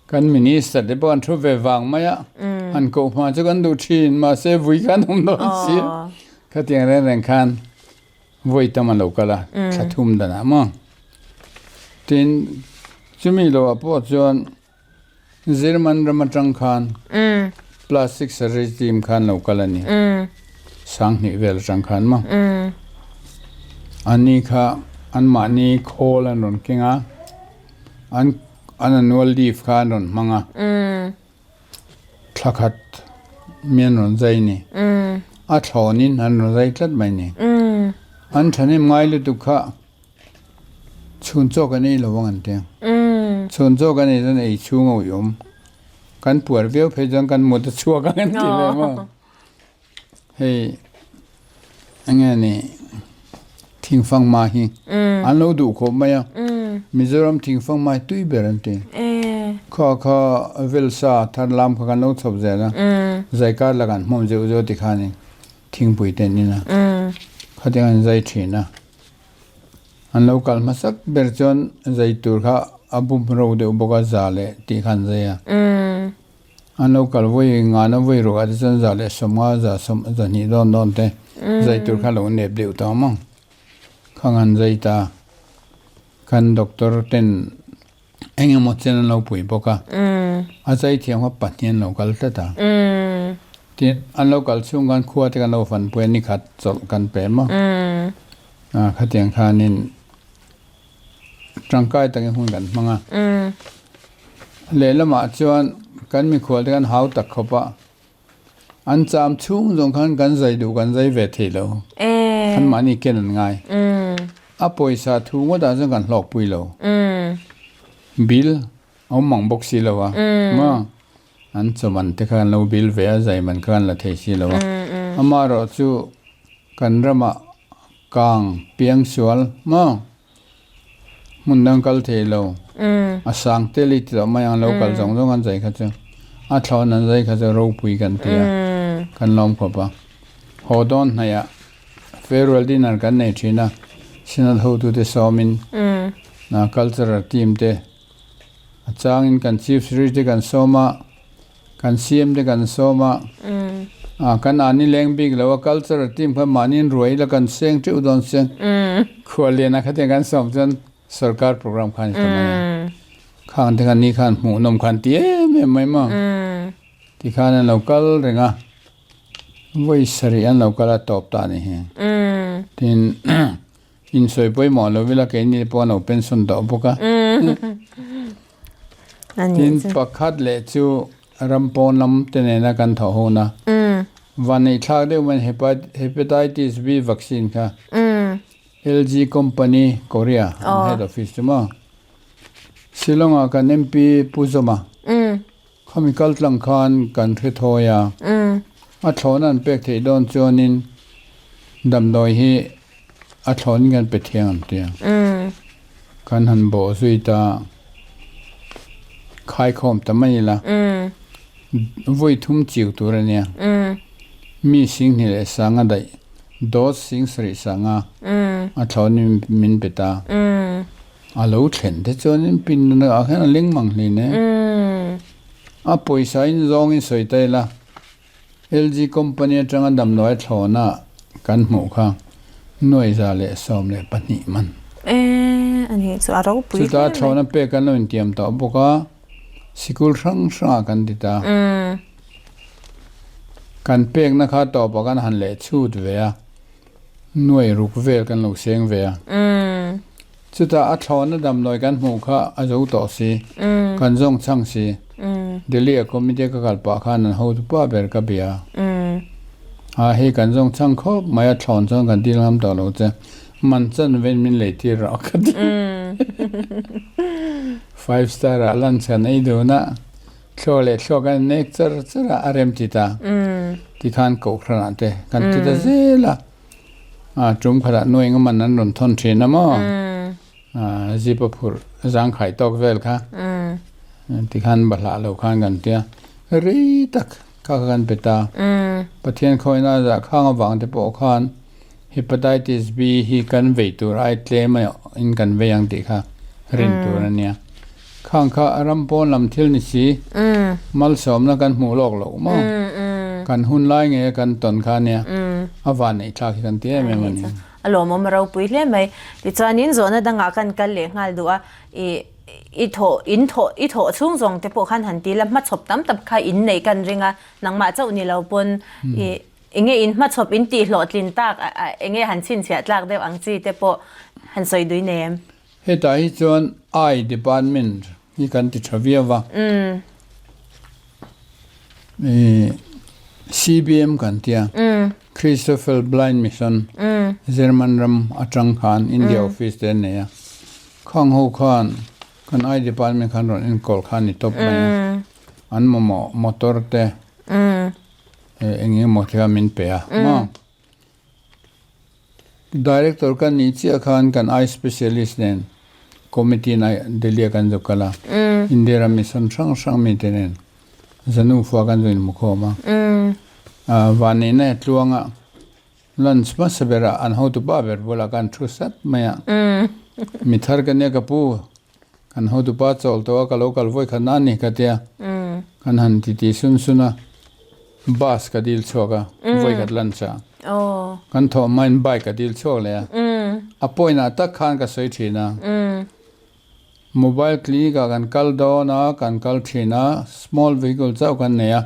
Kan minister te pawh an thu ve vang mai a, han koh hma chu kan duh thin mahse vui khan awm dawn si a. Khatiang reng reng khan vawi tam a lo kal a, thla thum danah maw. Tin, chumi lohah pawh chuan Zirman ram atang khan plastic surgery team khan lo kal a ni. Sanghnih vel atang khan maw. Ani kha anmahni khawl an rawn keng a, an an annual leave kha an rawn hmang a, thla khat mi an rawn zai ni. A thlawnin an rawn zai tlat mai ni. An thahnem ngai lutuk kha. Chhun chaw kan ei lo ang an ti. Chhun chaw kan ei chuan ei chhung a uih awm. Kan puar viau phei chuan kan mut a chhuak ang an ti ve maw. Hei enge ni thingfang ma hi an lo duh khawp mai a. Mizoram thingfang ma hi tui ber an ti. Kha kha velsa thar lam kha kan lo chhawp zel a. Zaikar la kan hmawm zeuh zeuh tikhanin thingpui te an in a. Khatiang an zai thin a. An lo kal hmasak ber chuan zai tur kha a bum ro deuh bawk a, za leh tih kha an zai a. An lo kal vawi ngana vawi ruk ah te chuan za leh sawmnga za sawm zahnih dawn dawn te zai tur kha lo nep deuh tawh ang maw. Khang an zai ta kan doctor ten eng emaw chen an lo pui bawk a, a zai thiam kha pahnih an lo kal tlat a. Tin, an lo kal chhung khan khua te kan lo fanpui a, nikhat chawlh kan pe maw. Khatiang khanin tangkai takin hun kan hmang a. Lehlamah chuan kan mikhual te kan hau tak khawp a, an cham chhung zawng khan kan zai duh kan zai ve thei lo. An mahni ken an ngai. A pawisa thu ngawtah chuan kan hlawkpui lo. Bill a awm mang bawk si lo a. Maw? An chawman te kha kan lo bill ve a, zai man kha kan la thei si lo a. Amaherawh chu kan ramah Kang piang sual maw? Hmun dang kal thei lo. A sang tel i ti loh mai ang lo kal zawng zawng an zai kha chu a thlawn an zai kha chu ropui kan ti a, kan lawm khawp a. Haw dawn hnaihah farewell dinner kan nei thin a, Synod hotute sawmin cultural team te A changin kan Chief Secretary te kan sawm a, kan CM te kan sawm a, ah kan ani leng bik lo a, cultural team kha mahni in ruai ila kan seng teuh dawn sia, khuallian ah khatiang kan sawm chuan sarkar program kha a ni ta mai a, khang te khan ni khan hmuhnawm khan ti em em mai maw, tikhan an lo kal reng a. Vawi sarih an lo kal a tawp ta a ni hi. Tin. Insawi pawimawh lo ila keini pawh an lo pension tawh bawk a. Tin pakhat leh chu ram pawn lam te nena kan thawh hun a. Vanneih thlak deuh mai Hepatitis B vaccine kha LG company Korea an head office chu maw. Shillong ah kan MP Pu Zawma. Khami kal tlang khan kan hre thawi a, a thlawhna an pek theih dawn chuanin damdawi hi a thlawhin kan pe thiang an ti a. Kan han bawh zui ta khaikhawm ta mai ila, vawi thum chiu tur a nia. Mi singhnih leh sanga daih dawt sing sarih sanga a thlawhin min pe ta. A lo thlen te chuanin pin ah hian a ling mang hlin e. A pawisa in zawngin sawi ta ila, LG company atanga damdawi thlawna kan hmuh kha 2012 man. E, a nih chu a ropui hle mai. Chuta thlawna pek kan lo intiam tawh bawk a, sikul hrang hrangah kan ti ta. Kan pekna kha tawpah kan han leh chhut ve a. Nuai ruk vel kan lo seng ve a. Chutah a thlawhna damdawi kan hmuh kha a zo tawh si, kan zawng chhang si. Delhi a committee ka kal pah khan an hotu pa ber ka bia a, hei kan zawng chhang khawp mai a thlawn chuan kan dil ngam tawh lo che, man chan vein min lei tir rawh ka ti. Five star ah lunch kan ei dun a. Thluak leh thluak an nek char char a, a rem ti ta. Tikhan kohhranah te kan ti ta zel a. A tum khatah nuai eng man an rawn thawn thin a maw? A zip a phurh zangkhai tawk vel kha. Tikhan bahlah lo khan kan tia. Rei tak kha kha kan pe ta. Pathian khawina zah khang avang te pawh khan Hepatitis B hi kan vei tur ai tlem a in kan vei ang tih kha rin tur a nia. Khang kha ram pawn lam thil ni si, malsawmna kan hmuh lawk loh maw? Kan hun lai nge kan tawn kha nia, a van neih thlak hi kan ti em em a ni. A lawmawm a ropui hle mai. Tichuanin zawhna dangah kan kal leh nghal duh a, i i thawh in thawh i thawh chhung zawng te pawh khan han ti la, hmachhawp tam tak kha in neih kan ring a, nangmah chauh ni lo pawn i enge in hmachhawp in tih hlawhtlin tak enge han chhinchhiah tlak deuh ang chi te pawh han sawi dui nei em? Hetah hi chuan Eye Department hi kan ti tha viau va. CBM kan tia, Christoffel Blind Mission, German ram atang khan India office te an nei a. Khang ho khan kan Eye Department khan rawn enkawl kha a ni tawp mai a. An mamawh motor te eng emaw te kha min pe a maw. Director ka nih chiah khan kan eye specialist nen committee in Delhi ah kan zuk kal a, India ram mission hrang hrang mite nen Zanu khua kan zu inhmukhawm a. Vanneihna he tluanga lunch hmasa berah an hotu pa ber bulah kan thu sat mai a, mi thar ka nia ka pu, kan hotu pa chawl tawh a ka lo kal vawi khat na ni ka tia, kan han titi sun sun a. Bus ka dil chhuak a, vawi khat lunch ah. Kan thawh hmain bike ka dil chhuak leh a. A point ah tak khan ka sawi thin a. Mobile clinic ah kan kal dawn a, kan kal thin a, small vehicle chauh kan nei a.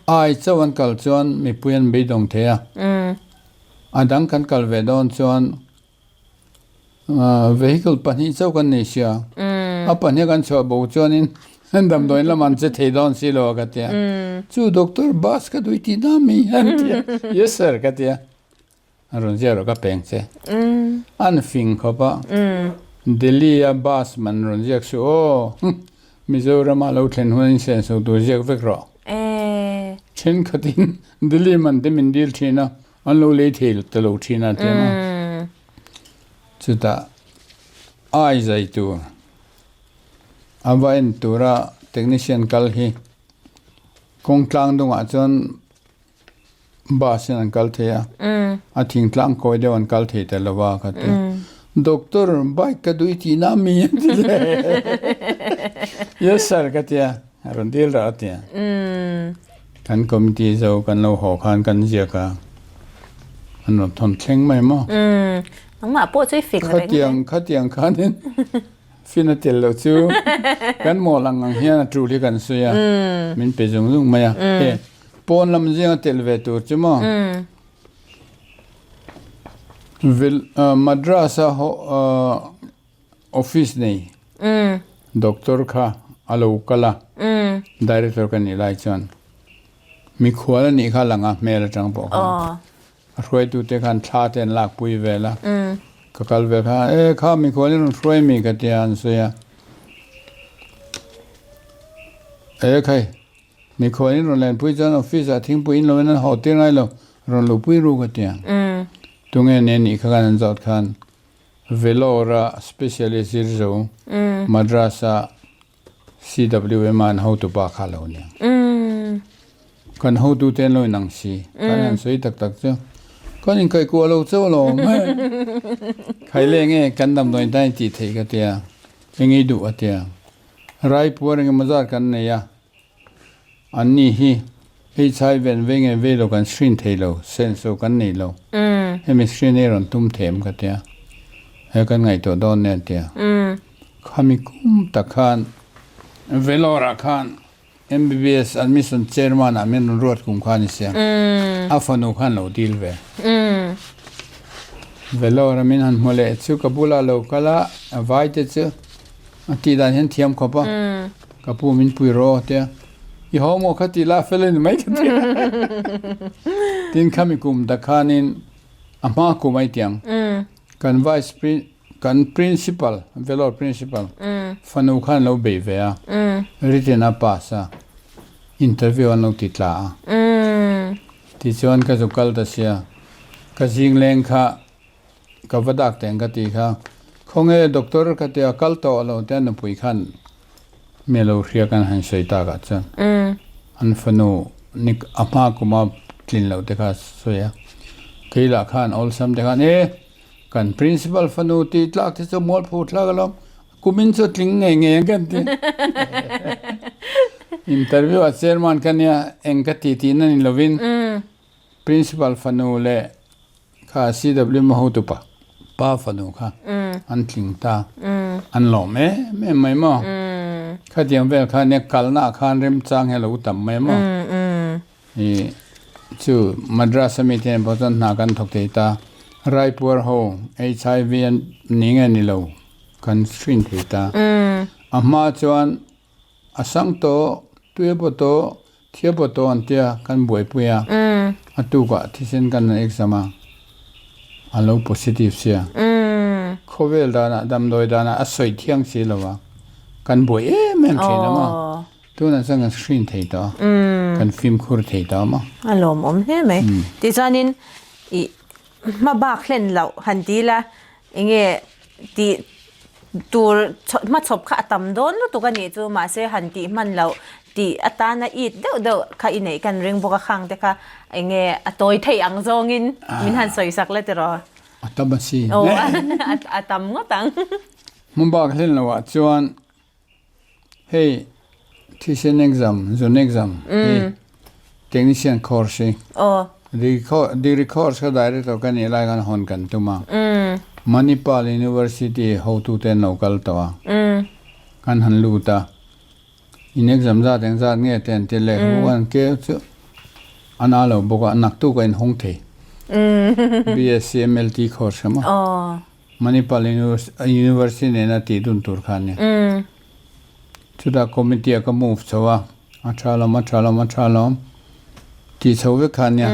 Ai chauh an kal chuan mipui an beidawng thei a. A dang kan kal ve dawn chuan Vehicle pahnih chauh kan nei sia, a pahnih kan chhuah bo chuanin damdawiin lamah an che thei dawn si lo a ka ti a, chu doctor bus ka duih tih na mi an ti a, yes sir ka ti a, a rawn ziak rawh ka peng che, an fing khawp a, Delhi a bus man rawn ziak suh aw, Mizoram ah lo thlen hun a insenso tur ziak vek rawh, thenkhatin Delhi man te min dil thin a, An lo lei thei ta lo thin a tia maw? Chutah ai zai tur a va en tura technician kal hi kawng tlang dungah chuan bus in an kal thei a, a thingtlang kawi deuh an kal thei ta lo a ka ti. Doctor bike ka duh i tih na mi an ti le. Yes sir ka tia a rawn dil rah a tia. Kan committee zo kan lo haw khan kan ziak a, an rawn thawn thleng mai maw? Umm, nangmah pawh chu i fing reng reng. Khatiang khatiang khanin fin a tel loh chu kan mawl ang ang hian a tul hi kan sawi a, min pe zung zung mai a. He pawn lam zinga tel ve tur chu maw? Vil Madras a Office nei doctor kha a lo kal a, director ka nih lai chuan mikhual a nih kha lang a hmel atang pawh khan a hruaitute khan thla te an lakpui vel a, ka kal ve kha e kha mikhual i rawn hruai mi ka tia an sawi a. E khai, mikhual in rawn lenpui chuan office ah thingpui in loin an haw tir ngai lo, rawn luhpui ru ka ti ang. Tunge nen nih kha khan an zawt khan Vellore a specialist zir zo Madras a CWM a an hotu pa kha lo nia. Kan hotu te an lo inang si. Kan han sawi tak tak chu kan inkaih kuah lo chauh lo awm e. Khai leng e kan damdawi tan i tih theih ka tia, eng i duh a tia. Raipuar engemaw zat kan nei a, an ni hi HIV an vei nge vei lo kan screen thei lo, senso kan nei lo. Hemi screen hi rawn tum them ka tia, he kan ngaihtuah dawn nen tia. Khami kum tak khan Vellore ah khan MBBS admission chairman ah min rawn ruat kum kha ni sia, a fanu khan lo dil ve. Vellore a min han hmu leh chu ka bulah lo kal a, a vai te chu a tih dan hian thiam khawp a, ka pu min pui rawh aw tia, i haw maw kha tih lah fel a ni mai ka ti a. Tin khami kum tak khanin a hma kum ai tiang kan vice Kan principal, Vellore principal fanu khan lo bei ve a, written a pass a, interview an lo ti tla a. Tichuan ka zu kal ta sia, ka zing leng kha ka va dak teng ka ti kha, khawnge doctor ka tia kal tawh lo te a nupui khan mi lo hria kan han sawi tak ah chuan an fanu ni a hma kuma tlin loh te kha a sawi a, kei lah khan awlsam te khan e. Kan principal fanu tih tlak te chu mualpho thlak alawm, kumin chu tling ngei ngei ang kan ti. Interview ah chairman ka nia eng ka ti tihna ni lovin principal fanu leh kha CWM hotupa pa fanu kha an tling ta, an lawm em em mai maw. Khatiang vel kha nia kalna ah khan remchang hi a lo tam mai maw. I chu Madras ami te pawh chuan hna kan thawk thei ta. Raipuar ho HIV an ni nge ni lo kan hrin thei ta. A hma chuan a sang tawh, tui a paw tawh, thi a paw tawh an tia kan buaipui a. A tukah thisen kan han exam a, a lo positive sia. Khawvel danah damdawi danah a sawi thiang si lo a, kan buai em em thin a maw. Tunah chuan kan hrin thei tawh a, kan fimkhur thei tawh a maw? A lawmawm hle mai. Tichuanin i hma bak hlen loh han ti ila enge tih tur hmachhawp kha a tam dawn lutuk a nih chu mahse han tih hman loh tih atana it deuh deuh kha i neih kan ring bawk a khang te kha enge a tawi theih ang zawngin min han sawi sak la tiraw? A tam a si. Aw a tam ngawt ang. Hma bak hlen loh ah chuan Hei thisen exam, zun exam hi technician course hi degree course kha director ka nih lai khan hawn kan tum a. Manipal University hotute an lo kal tawh a, kan han lut a. In exam zat eng zat nge te an ti lehkhabu khan keu chu a na lo bawk a, naktuk a inhawng thei. BSc MLT course kha maw. Manipal University nena tih dun tur kha a ni. Chutah committee ah ka move chho a, a tha lawm, a tha lawm, a tha lawm tih chho vek kha a nia.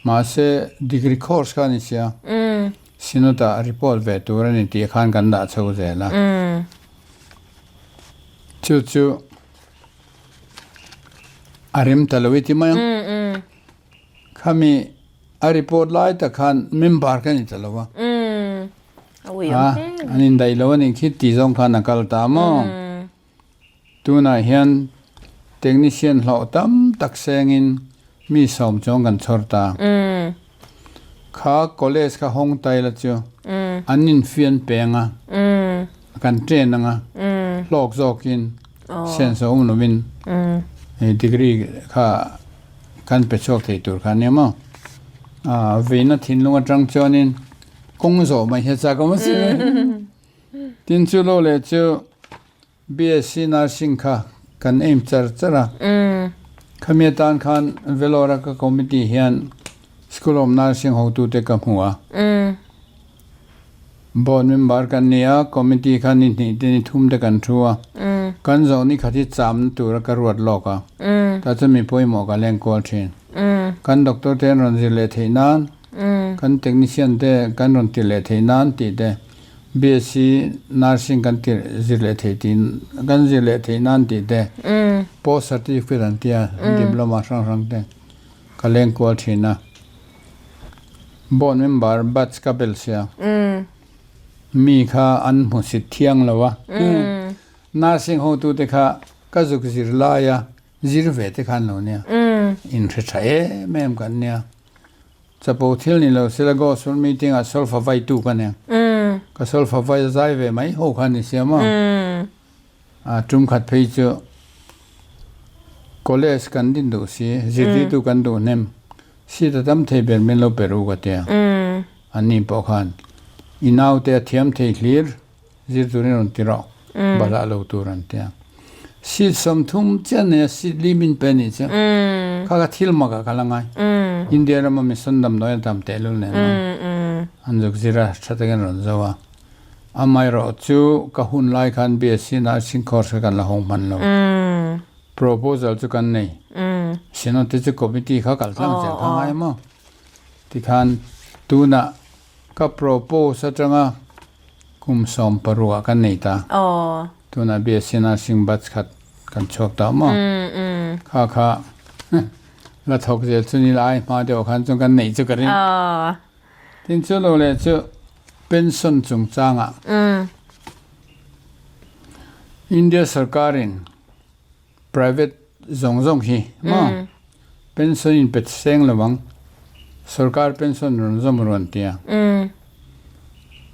Mahse degree course kha a ni sia, Synod ah report ve tur a ni tih khan kan dah chho zel a. Chu chu a rem ta lo i ti mai ang. Khami a report lai tak khan member ka ni ta lo a. A an indaih lo a nih khi tih zawng khan a kal ta maw. Tunah hian technician hlawh tam tak sengin mi sawm chuang kan chhawr ta. Kha college kha hawng tai la chu an infian peng a, kan train anga hlawk zawkin sense a awm lovin degree kha Kan pe chhuak thei tur kha nia maw? Aaa veina thinlung atang chuanin kawng zawh mai hi a chak awm asin e. Tin chu lo leh chu BSc Nursing kha kan aim char char a. Khami atan khan Vellore a ka committee hian School of Nursing hotute ka hmu a. Board member kan ni a, committee kha ni hnih te ni thum te kan thu a, kan zawh ni khat hi chamna tura ka ruat lawk a, tah chuan mi pawimawh ka leng kual thin. Kan doctor te an rawn zir leh theih nan, kan technician te kan rawn ti leh theih nan tih te. BSc Nursing kan tirh zir leh theih tih kan zir leh theih nan tih te post certificate an tia diploma hrang hrang te ka leng kual thin a. Board member batch ka bel sia. Mi kha an hmusit thiang lo a. Nursing hotute kha ka zuk zir laia zir ve te khan lo nia. Inhre tha em em kan nia. Chapo thil ni lo sila Gospel meeting ah solfa vai tu ka nia. Ka solfa vai a zai ve mai ho kha ni sia maw. A tum khat phei chu college kan din duh si, zirtirtu kan duh hnem. Seat a tam thei ber min lo pe ru ka tia. Anni pawh khan i naute a thiam thei hlir. Zir turin rawn ti rawh, bahlah lo tur an ti a. Seat 30 chiah nei a, seat li min pe nih chu. Kha kha thil mak ah ka la ngai. India rama mission damdawi a tam tehlul nen a, an zuk zir a, tha takin rawn zo a. Amaherawh chu ka hun lai khan BSc nursing course kha kan la hawng hman lo. Proposal chu kan nei. Synod te chu committee kha kal tlang zel kha ngai maw. Tikhan tunah ka propose atanga Kum 16 ah kan nei ta. Tunah BSc Nursing batch khat kan chhuak ta maw? Kha kha la thawk zel chu ni lai hma deuh khan chuan kan neih chu ka ring. Tin chu lo leh chu pension chungchangah India sarkarin Private zawng zawng hi maw pension in pe seng lo ang, sorkar pension rawn zawm rawn tia.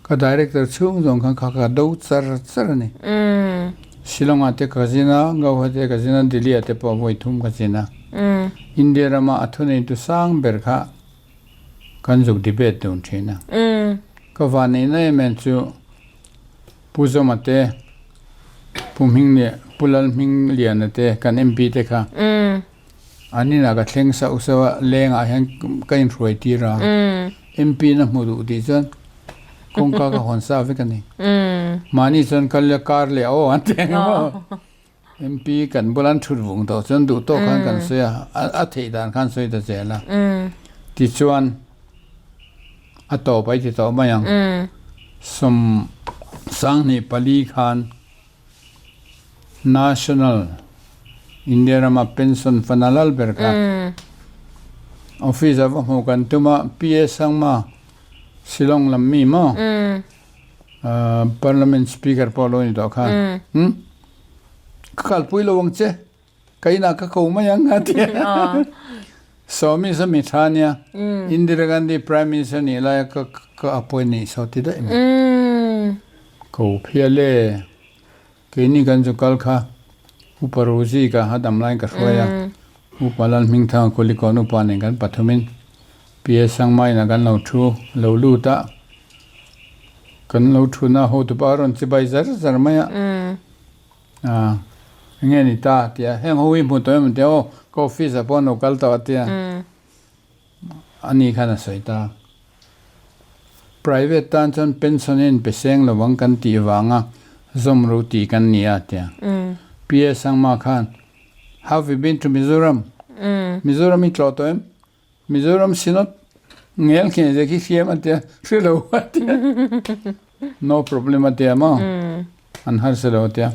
Ka director chhung zawng khan kha ka do char char a ni. Shillong ah te ka zin a, Guwahati ah ka zin a, Delhi ah te pawh vawi thum ka zin a. India rama a thuneitu sang ber kha kan zuk debate dun thin a. Ka vanneihna em em chu Pu Zawma te, Pu Hming leh Pu Lal Hming Liana te kan MP te kha an inah ka thleng sauh sauh a, lengah hian ka inhruai tir a, MP na hmu duh tih chuan kawngka ka hawn sa vek a ni. Mahni chuan kal ila kar leh aw an ti ang emaw. MP kan bula an thut vung tawh chuan duh tawk khan kan sawi a, a theih dan khan sawi ta zel a. Tichuan a tawp a i ti tawh mai ang. 24 khan National India rama pension fund a lal ber kha office a va hmuh kan tum a, PA Sangma Shillong lam mi maw? Parliament speaker pawh lo ni tawh kha ka kalpui lo ang che ka inah ka ko mai ang a ti a Swami chu mi tha ania Indira Gandhi prime minister nih laia ka ka appoint nih saw ti daih mai ko phial e keini kan chu kal kha Upa Rozi ka a dam laiin ka hruai a Upa Lalhmingthanga Kulikawn upa nen kan pathumin PA Sangmaina kan lo thu lo lut a, kan lo thuna hotupa a rawn chibai zar zar mai a, ah enge ni ta tia heng ho hi hmu tawh em tia aw ka office ah pawh an lo kal tawh a tia ani khan a sawi ta. Private tan chuan pension in pe seng lovang kan tih vanga zawm ro tih kan ni a tia. PA Sangma khan have you been to Mizoram? Mizoram i tlawh tawh em? Mizoram Synod ngel khi zia khi hriam a tia hre lo a tia no problem a tia maw an harsa lo a tia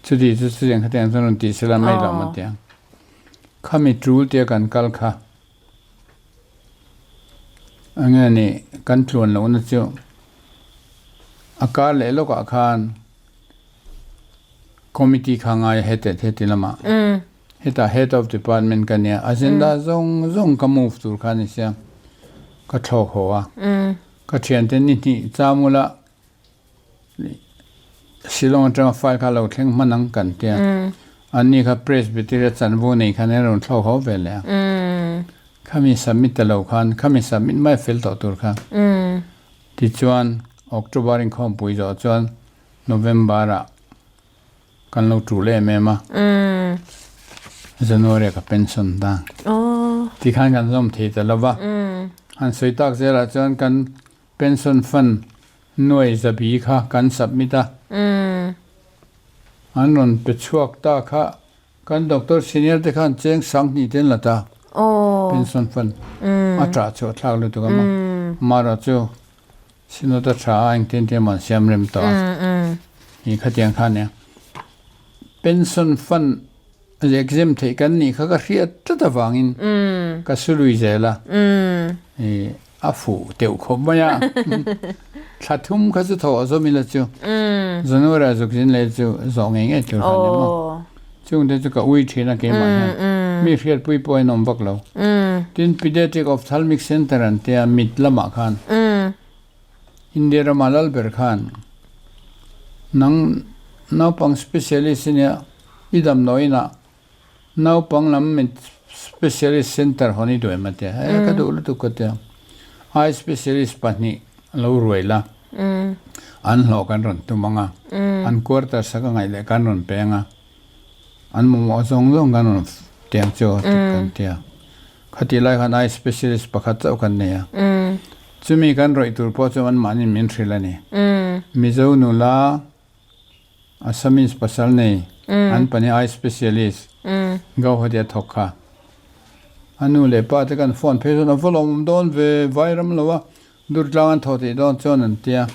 chuti chu chutiang khatiang chuan rawn tih sela mai lo a tia khami tul tia kan kal kha enge ni kan tluan lohna chu a kar leh lawkah khan committee kha ngai heti heti lamah. Hetah Head of Department ka nia, agenda zawng zawng ka move tur kha ni sia, ka thlawk haw a. Ka thiante ni hnih chamula Shillong atanga file kha lo thleng hman ang kan tia. Anni kha Presbytery a chanvo nei khan an rawn thlawk haw ve leh a. Khami submit ta lo khan, khami submit mai fel tawh tur kha. Tichuan October inkhawmpui zawh chuan November ah Kan lo tul em em a. January ah ka pension ta. Tikhan kan zawm thei ta lo va. Han sawi tak zelah chuan kan pension fund nuai zabi kha kan submit a. An rawn pe chhuak ta kha kan doctor senior te khan cheng 2000 te an la ta. Pension fund a ṭah chhuah thlak lutuk a maw. Amaherawhchu. Synod a tha a, engtin tin emaw an siam rem tawh a. I khatiang kha nia. Pension fund exempt theih kan nih kha ka hriat tlat avangin ka su lui zel a. I a fuh teuh khawp mai a. Thla thum kha chu thawh zawm ila chu. January ah zuk zin leh chu zawh ngei ngei tur kha a ni maw. Chungte chu ka ui thin a keimah hian. Mi hriatpui pawh in awm vak lo. Tin Pediatric Ophthalmic Centre an tia mit lamah khan India rama lal ber khan nang naupang specialist ania i damdawi inah naupang lam mit specialist centre hawn i duh em a tia. He ka duh lutuk ka tia. Eye specialist pahnih lo ruai la an hlawh kan rawn tum ang a, an quarter sak a ngaih leh kan rawn peng a, an mamawh zawng zawng kan rawn tiang chu kan tia. Khatih lai khan eye specialist pakhat chauh kan nei a, chumi kan rawih tur pawh chu anmahniin min hrilh a ni. Mizo nula Assamese pasal nei an pahnih eye specialist Gauhati a thawk kha. A nu leh pa te kan phone phei chuan a va lawmawm dawn ve vai ram lo a, Durtlang an thawh tih dawn chuan an tia.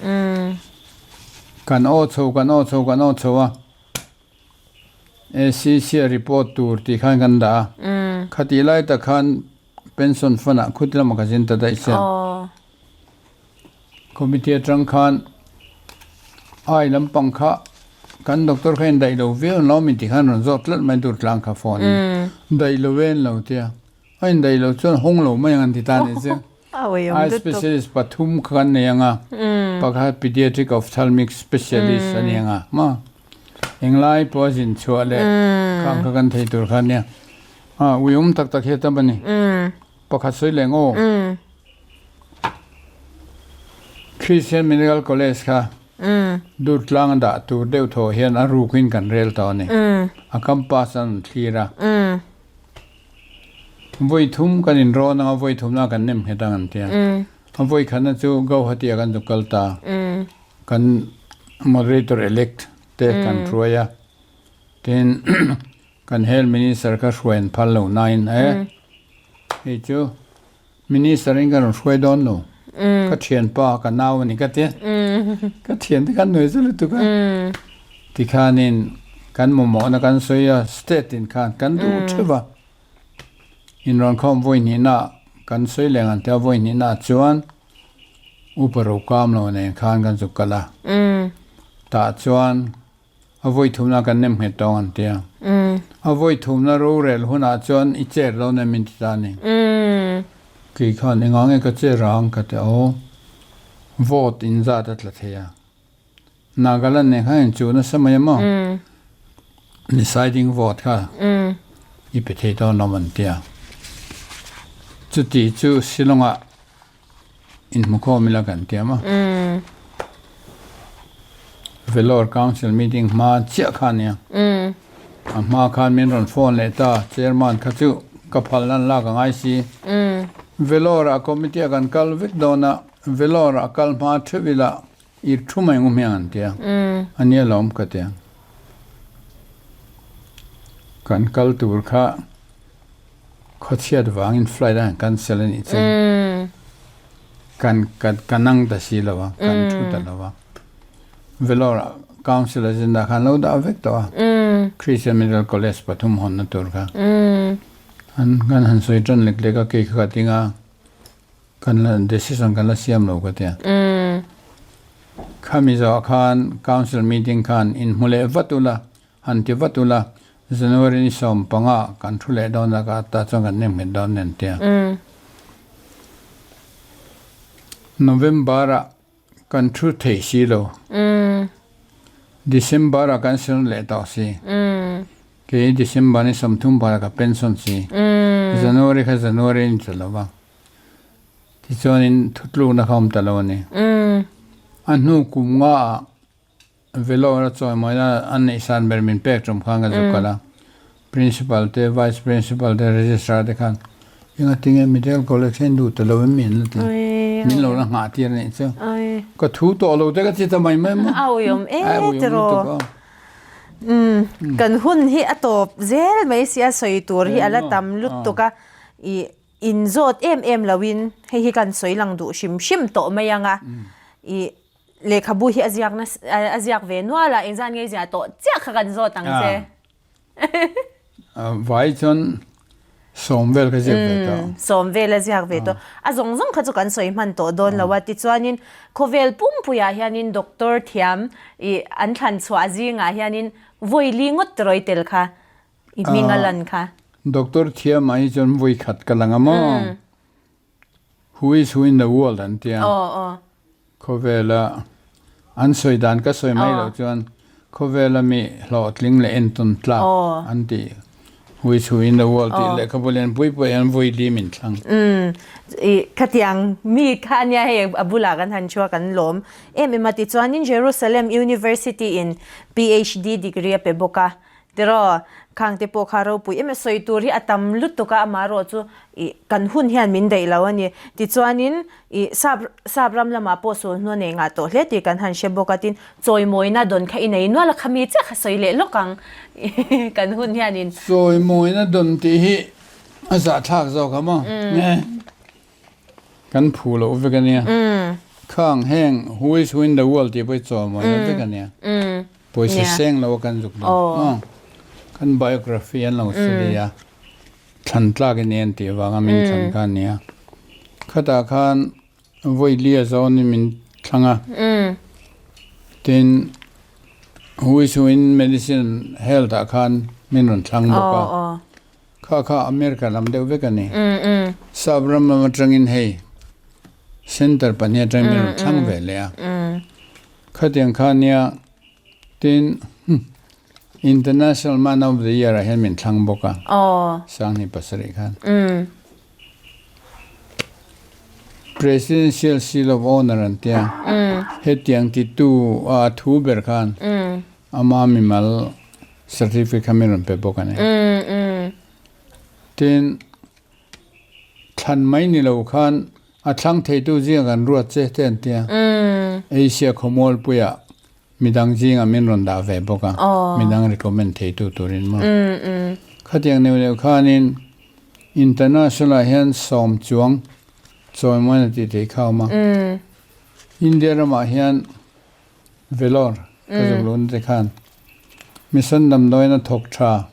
Kan aw chho kan aw chho kan aw chho a, ACC a report tur tih khan kan dah a. Khatih lai tak khan pension fund ah khuti lamah ka zin ta daih sia. Committee atang khan ai lampang kha kan doctor kha in daih lo viau an lo min tih khan rawn zawt tlat mai tur tlang kha phone in daih lo e an lo tia a in daih lo chuan hawng lo mai ang an ti ta ni chu eye specialist pathum kha kan nei anga pakhat pediatric ophthalmic specialist a ni anga maw englai pawh a zin chhuah leh khang kha kan thei tur kha ania a uiawm tak tak hi a tam a ni pakhat sawi leh ngaw. Christian Medical College kha Durtlang a dah tur deuh thaw hian a rukin kan rel tawh a ni. A campus an rawn thlir a. Vawi thum kan inrawn ang a, vawi thumna kan nem nghet ang an ti a. A vawi khatna chu Gauhati ah kan zuk kal ta. Kan moderator elect te kan hruai a. Tin kan Health Minister kha hruai an phal lo nain e hei chu Minister in ka rawn hruai dawn lo. Ka thianpa ka nau a ni ka ti a. Ka thiante khan nuai zet lutuk a. Tikhanin kan mamawhna kan sawi a, state in khan kan duh theuh a. Inrawnkhawm vawi hnihna kan sawi leh ngan tia vawi hnihna chuan Upa Rokam lo nen khan kan zuk kal a. Tah chuan A vawi thumna kan nem nghet tawng an ti a. A vawi thumna rorel hunah chuan i chair lo nem min ti ta a ni. Kei khan engah nge ka chair ang ka ti a, aw vote in zat a tla thei a. Nagaland nen khan in chu nasa mai a maw? Deciding vote kha i pe thei dawn awm an ti a. Chuti chu Shillong-ah Inhmukhawm ila kan ti a maw? Vellore Council meeting hma chiah kha ania. A hma khan min rawn phone leh ta, Chairman kha chu ka phalna an lak a ngai si. Vellore ah committee ah kan kal vek dawn a, Vellore ah kal hma theuh ila ir thu mai ngu hmiang an ti a. A nia lawm ka ti a. Kan kal tur kha Khawchhiat vangin flight a han cancel a nih chuan kan kan ka nang ta si lo a, kan thu ta lo a. Vellore ah council agenda khan lo dah vek tawh a, Christian Medical College pathum hawnna tur kha. An kan han sawi tan lek lek a, kei kha ka ting a, kan la decision kan la siam lo ka tia. Khami zawhah khan council meeting khan inhmu leh vat ula, Han ti vat ula, January ni 15 kan thu leh dawn a ka ta chuan kan nem nghet dawn nen tia. November ah kan thu thei si lo. December ah kan sawn leh tawh si. Kei December ni 30 ah ka pension si. January kha January a ni ta lo va. Tichuanin thutlukna kha awm ta lo a ni. A hnu kum nga ah Vellore a chawimawina an neih san ber min pek tum khan ka zuk kal a, Principal te, Vice Principal te, Registrar te khan enga tinge Medical College hian duh ta lo em mi an la ti, min lo la nghah tir a nih chu. Ka thu tawh lo te ka ti ta mai mai maw. A uiawm e tiraw. Kan hun hi a tawp zel mai sia sawi tur hi a la tam lutuk a, i inzawt em em loin hei hi kan sawi lang duh hrim hrim tawh mai ang a. I lehkhabu hi a ziak na a ziak ve nual a, engzan nge i ziah tawh chiah kha kan zawt ang che. Vai chuan sawm vel ka ziak ve tawh. Sawm vel a ziak ve tawh. A zawng zawng kha chu kan sawi hman tawh dawn lo a, tichuanin khawvel pumpuiah hianin doctor thiam i an thlan chhuah zingah hianin vawi li ngawt tirawi tel kha i hming a lan kha. Doctor thiam ah hi chuan vawi khat ka lang a maw? Who is who in the world an tia. Khawvela an sawi dan ka sawi mai loh chuan khawvela mi hlawhtling leh entawn tlak an ti. Who is who in the world tih lehkhabu lian pui pui hian vui li min thlang. I khatiang mi kha ania hei a bulah kan han chhuak an lawm em em a tichuanin Jerusalem University in PhD degree a pe bawk a. Tiraw, khang te pawh kha ropui em e, sawi tur hi a tam lutuk a, amaherawh chu ih kan hun hian min daih lo a ni. Tichuanin ih sap sap ram lamah pawh sawl hnu a nei ngah tawh hle tih kan han hre bawk a, tin chawimawina dawn kha i nei nual a, khami chiah kha sawi leh lawk ang kan hun hianin. Chawimawina dawn tih hi a zahthlak zawk a maw? Nge? Kan phu loh vek a nia. Khang heng who is who in the world tih pawh hi chawimawina vek a nia. Pawisa seng lo a kan zuk lo. Kan biography an lo study a, thlan tlak i ni an tih avanga min thlan kha a nia. Khatah khan vawi li a zawnin min thlang a. Tin, who is who in medicine health ah khan min rawn thlang bawk a. Kha kha America lam deuh vek a ni. Sap ram lam atangin hei center pahnih atangin min rawn thlang ve leh a. Khatiang kha nia tin International Man of the Year ah hian min thlang bawk a, Sanghnih pasarih khan. Presidential Seal of Honour an tia, hetiang titu a thu ber khan ama mimal certificate kha min rawn pe bawk a ni. Tin, thlan mai ni lo khan A thlang theitu zinga kan ruat che te an tia. Asia khawmualpuiah midang zinga min rawn dah ve bawk a, midang recommend theitu turin maw. Khatiang neuh neuh khanin international ah hian sawm chuang chawimawi a tih theih kha a awm a. India ramah hian Vellore ka zuk luhna te khan mission damdawiin a thawk tha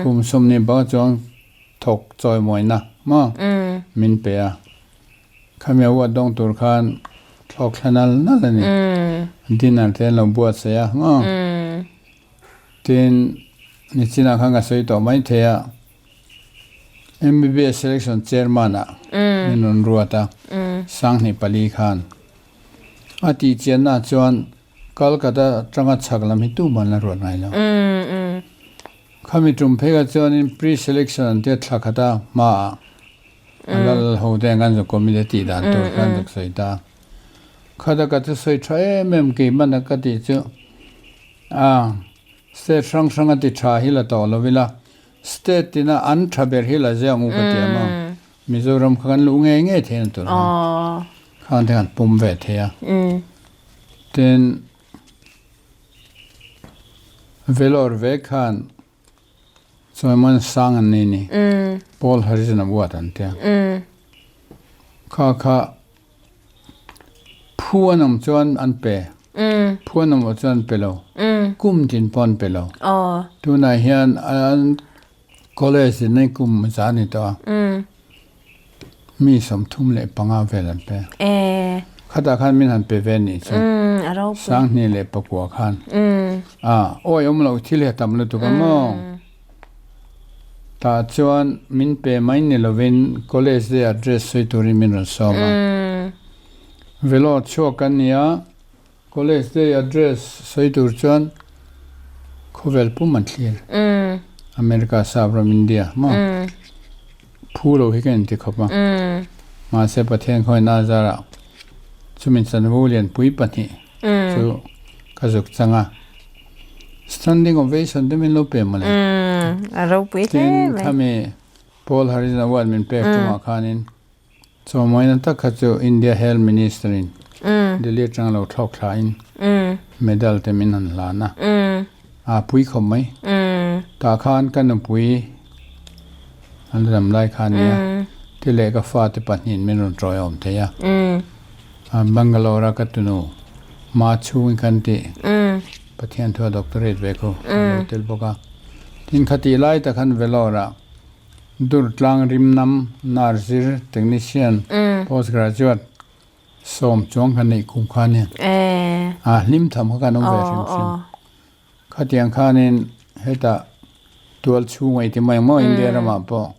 kum sawmhnih banga chuang thawk chawimawina maw min pe a, khami a uat dawng tur khan thlawk thla nal nal a ni, dinner te an lo buatsaih a maw, tin nichinah khan ka sawi tawh maithei a. MBBS selection chairman ah min rawn ruat a, Sanghnih pali khan a tih chianna chuan Kolkata atanga chhak lam hi tuman la ruat ngai lo. Khami tum phei kha chuanin pre-selection an tia thla khat a hmaah a lal ho te ang kan zuk committee tih dan tur khan zuk sawi ta. Khata ka thusawi tha em em keimahna ka tih chu a state hrang hrang a ti tha hi la tawh lo ila State tina an tha ber hi la ziak ngu ka ti a maw? Mizoram kha kan luh ngei ngei thei na tur khan khang te kan pawm ve thei a. Tin, Vellore ve khan Chawiman sang an nei ni, Paul Harrison a buat an tia. Kha kha Phu an awm chuan an pe. Phu an awm loh chuan an pe lo. Kum tin pawh an pe lo. Tunah hian an college in hei kum za a ni tawh a. Mi 35 vel an pe. Khatah khan min han pe ve nih chu. 2009 khan. A awi awm loh thil hi a tam lutuk a maw? Tah chuan min pe mai ni lovin college day address sawi turin min rawn sawm a. Velo chhuak kan ni a, college day address sawi tur chuan khawvel pum an thlir. America, Sap ram, India maw? Phu lo hi ka inti khawp a. Mahse Pathian khawi Nazarah chumi chanvo lianpui pahnih chu ka zuk chang a. Standing ovation te min lo pe mawle. A ropui hle Tin mai. khami Paul Harrison Award min pek tumah khanin chawmawina tak kha chu India Health Minister in Delhi atanga lo thlawk thla in medal te min han hlan a. A pui khawp mai. Tah khan ka nupui an la dam lai kha ania. Ti leh ka fate pahnihin min rawn tawiawm thei a. Bangalore a ka tunu Ma chhungin khan tih Pathian thua doctorate ve kho a lo tel bawk a. Tin khatih lai tak khan Vellore ah Durtlang Rimnam Nurse Technician Postgraduate sawm chuang kan neih kum kha nia. A hlim tham kha kan awm ve hrim hrim. Khatiang khanin hetah tual chhung ei ti mai ang maw India ramah pawh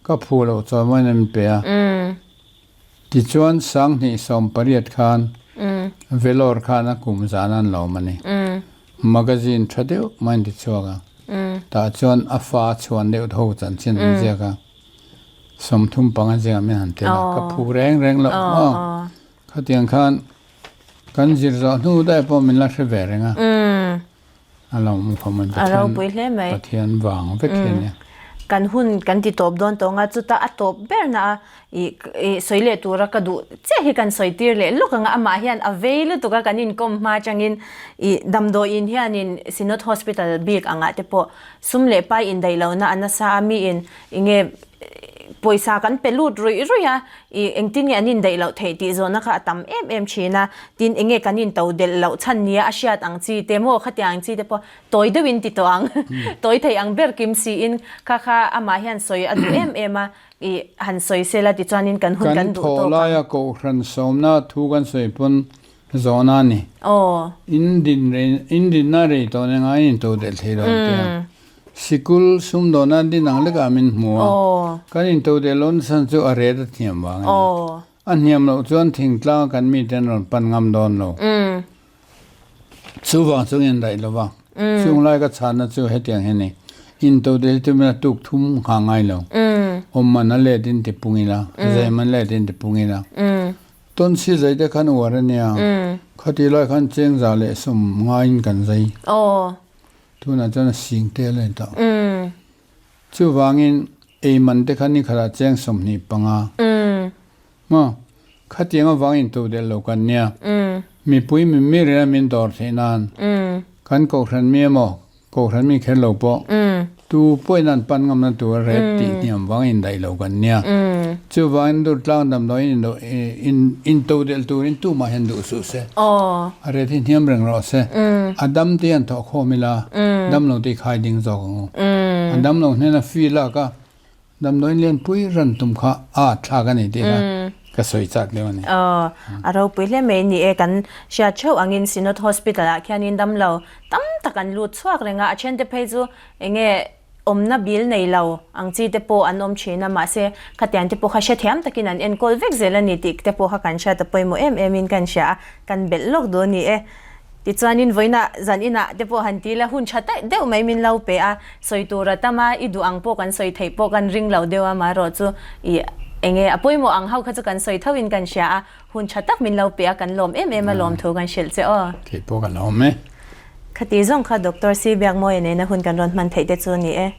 ka phu loh chawi mawiin an pe a. Tichuan sanghnih 18 khan Vellore khan a kum zan an lawm a ni. Magazine tha deuh mai an ti chhuak a. Tah chuan a fa chhuan deuh tho chanchin an ziak a. 35 ziak min han tel a, ka phu reng reng loh maw. Khatiang khan kan zir zawh hnu daih pawh min la hre ve reng a. A lo awm khawm a, Pathian Pathian vang vek hi a nia. Kan hun kan ti tawp dawn tawh ang a, chuta a tawp ber na a i i sawi leh tura ka duh chiah hi kan sawi tir leh lawk ang a, amah hian a vei lutuk a kan inkawm hma atangin i damdawiin hianin Synod Hospital bik angah te pawh sum leh pai indaih lohna a nasa a, miin enge pawisa kan pe lut ruih ruih a, i engtin nge an indaih loh theih tih zawhna kha a tam em em thin a, tin enge kan into delh loh chhan nia a hriat ang chi te maw khatiang ang chi te pawh tawi deuhin ti tawh ang, tawi thei ang ber kim siin kha kha amah hian sawi a duh em em a, i han sawi sel a tichuanin kan hun kan duh tawk ang. Kan thawhlaia kohhran sawmna thu kan sawi pawn zawhna a ni. In din rei in dinna rei tawh nen ngai in into delh thei lo ang tia. Sikul sumdawna din ang lekah min hmu a, kan intodelh lawn chhan chu a ret a hniam vang a ni. A hniam loh chuan thingtlang a kan mite an rawn pan ngam dawn lo. Chuvang chu ngin daih lo va, chung lai ka chhanna chu hetiang hi a ni, Intodelh hi tumina tuk thum nghah ngai lo, awm man a let in ti pung ila, zai man let in ti pung ila. Tawn si zai te khan uar a nia, khatih lai khan chengza leh sum ngaiin kan zai. Tunah chuan a sing tel a ni tawh. Chuvangin ei man te kha ni khatah cheng 25. Maw? Khatiang avangin to delh lo kan nia. Mipui mimir ina min dawr theih nan kan kohhran mi emaw kohhran mi kher lo pawh tu pawhin an pan ngamna tur a ret tih hniam vangin daih lo kan nia. Chuvangin Durtlang damdawiin into delh turin tumah hian duh suh se. A ret hi hniam reng rawh se. A dam te hian thawh khawm ila dam lo te hi khai ding zawk ang u. A dam lo hnena fee lak a damdawiin lianpui ran tum kha a thlak a ni tih kha ka sawi chak deuh a ni. A ropui hle mai ni e. Kan hriat theuh angin Synod Hospital ah khianin dam lo tam tak an lut chhuak reng a, a thente phei chu enge Awmna bil nei lo ang chi te pawh an awm thin a, mahse khatiang te pawh kha hrethiam takin an enkawl vek zel a ni tih te pawh kha kan hriat a pawimawh em em in kan hria a, kan belh lawk duh a ni e. Tichuanin vawiinah zan inah te pawh han ti la, hun tha daih deuh mai min lo pe a, sawi tur a tam a, i duh ang pawh kan sawi theih pawh kan ring lo deuh a, amaherawh chu i enge a pawimawh ang ho kha chu kan sawi tho in kan hria a, Hun tha tak min lo pe a, kan lawm em em a lawm thu kan hrilh che aw. Kei pawh ka lawm e. Khati zawng kha Doctor Si Biakmawia nena hun kan rawn hman theih te chu a ni e.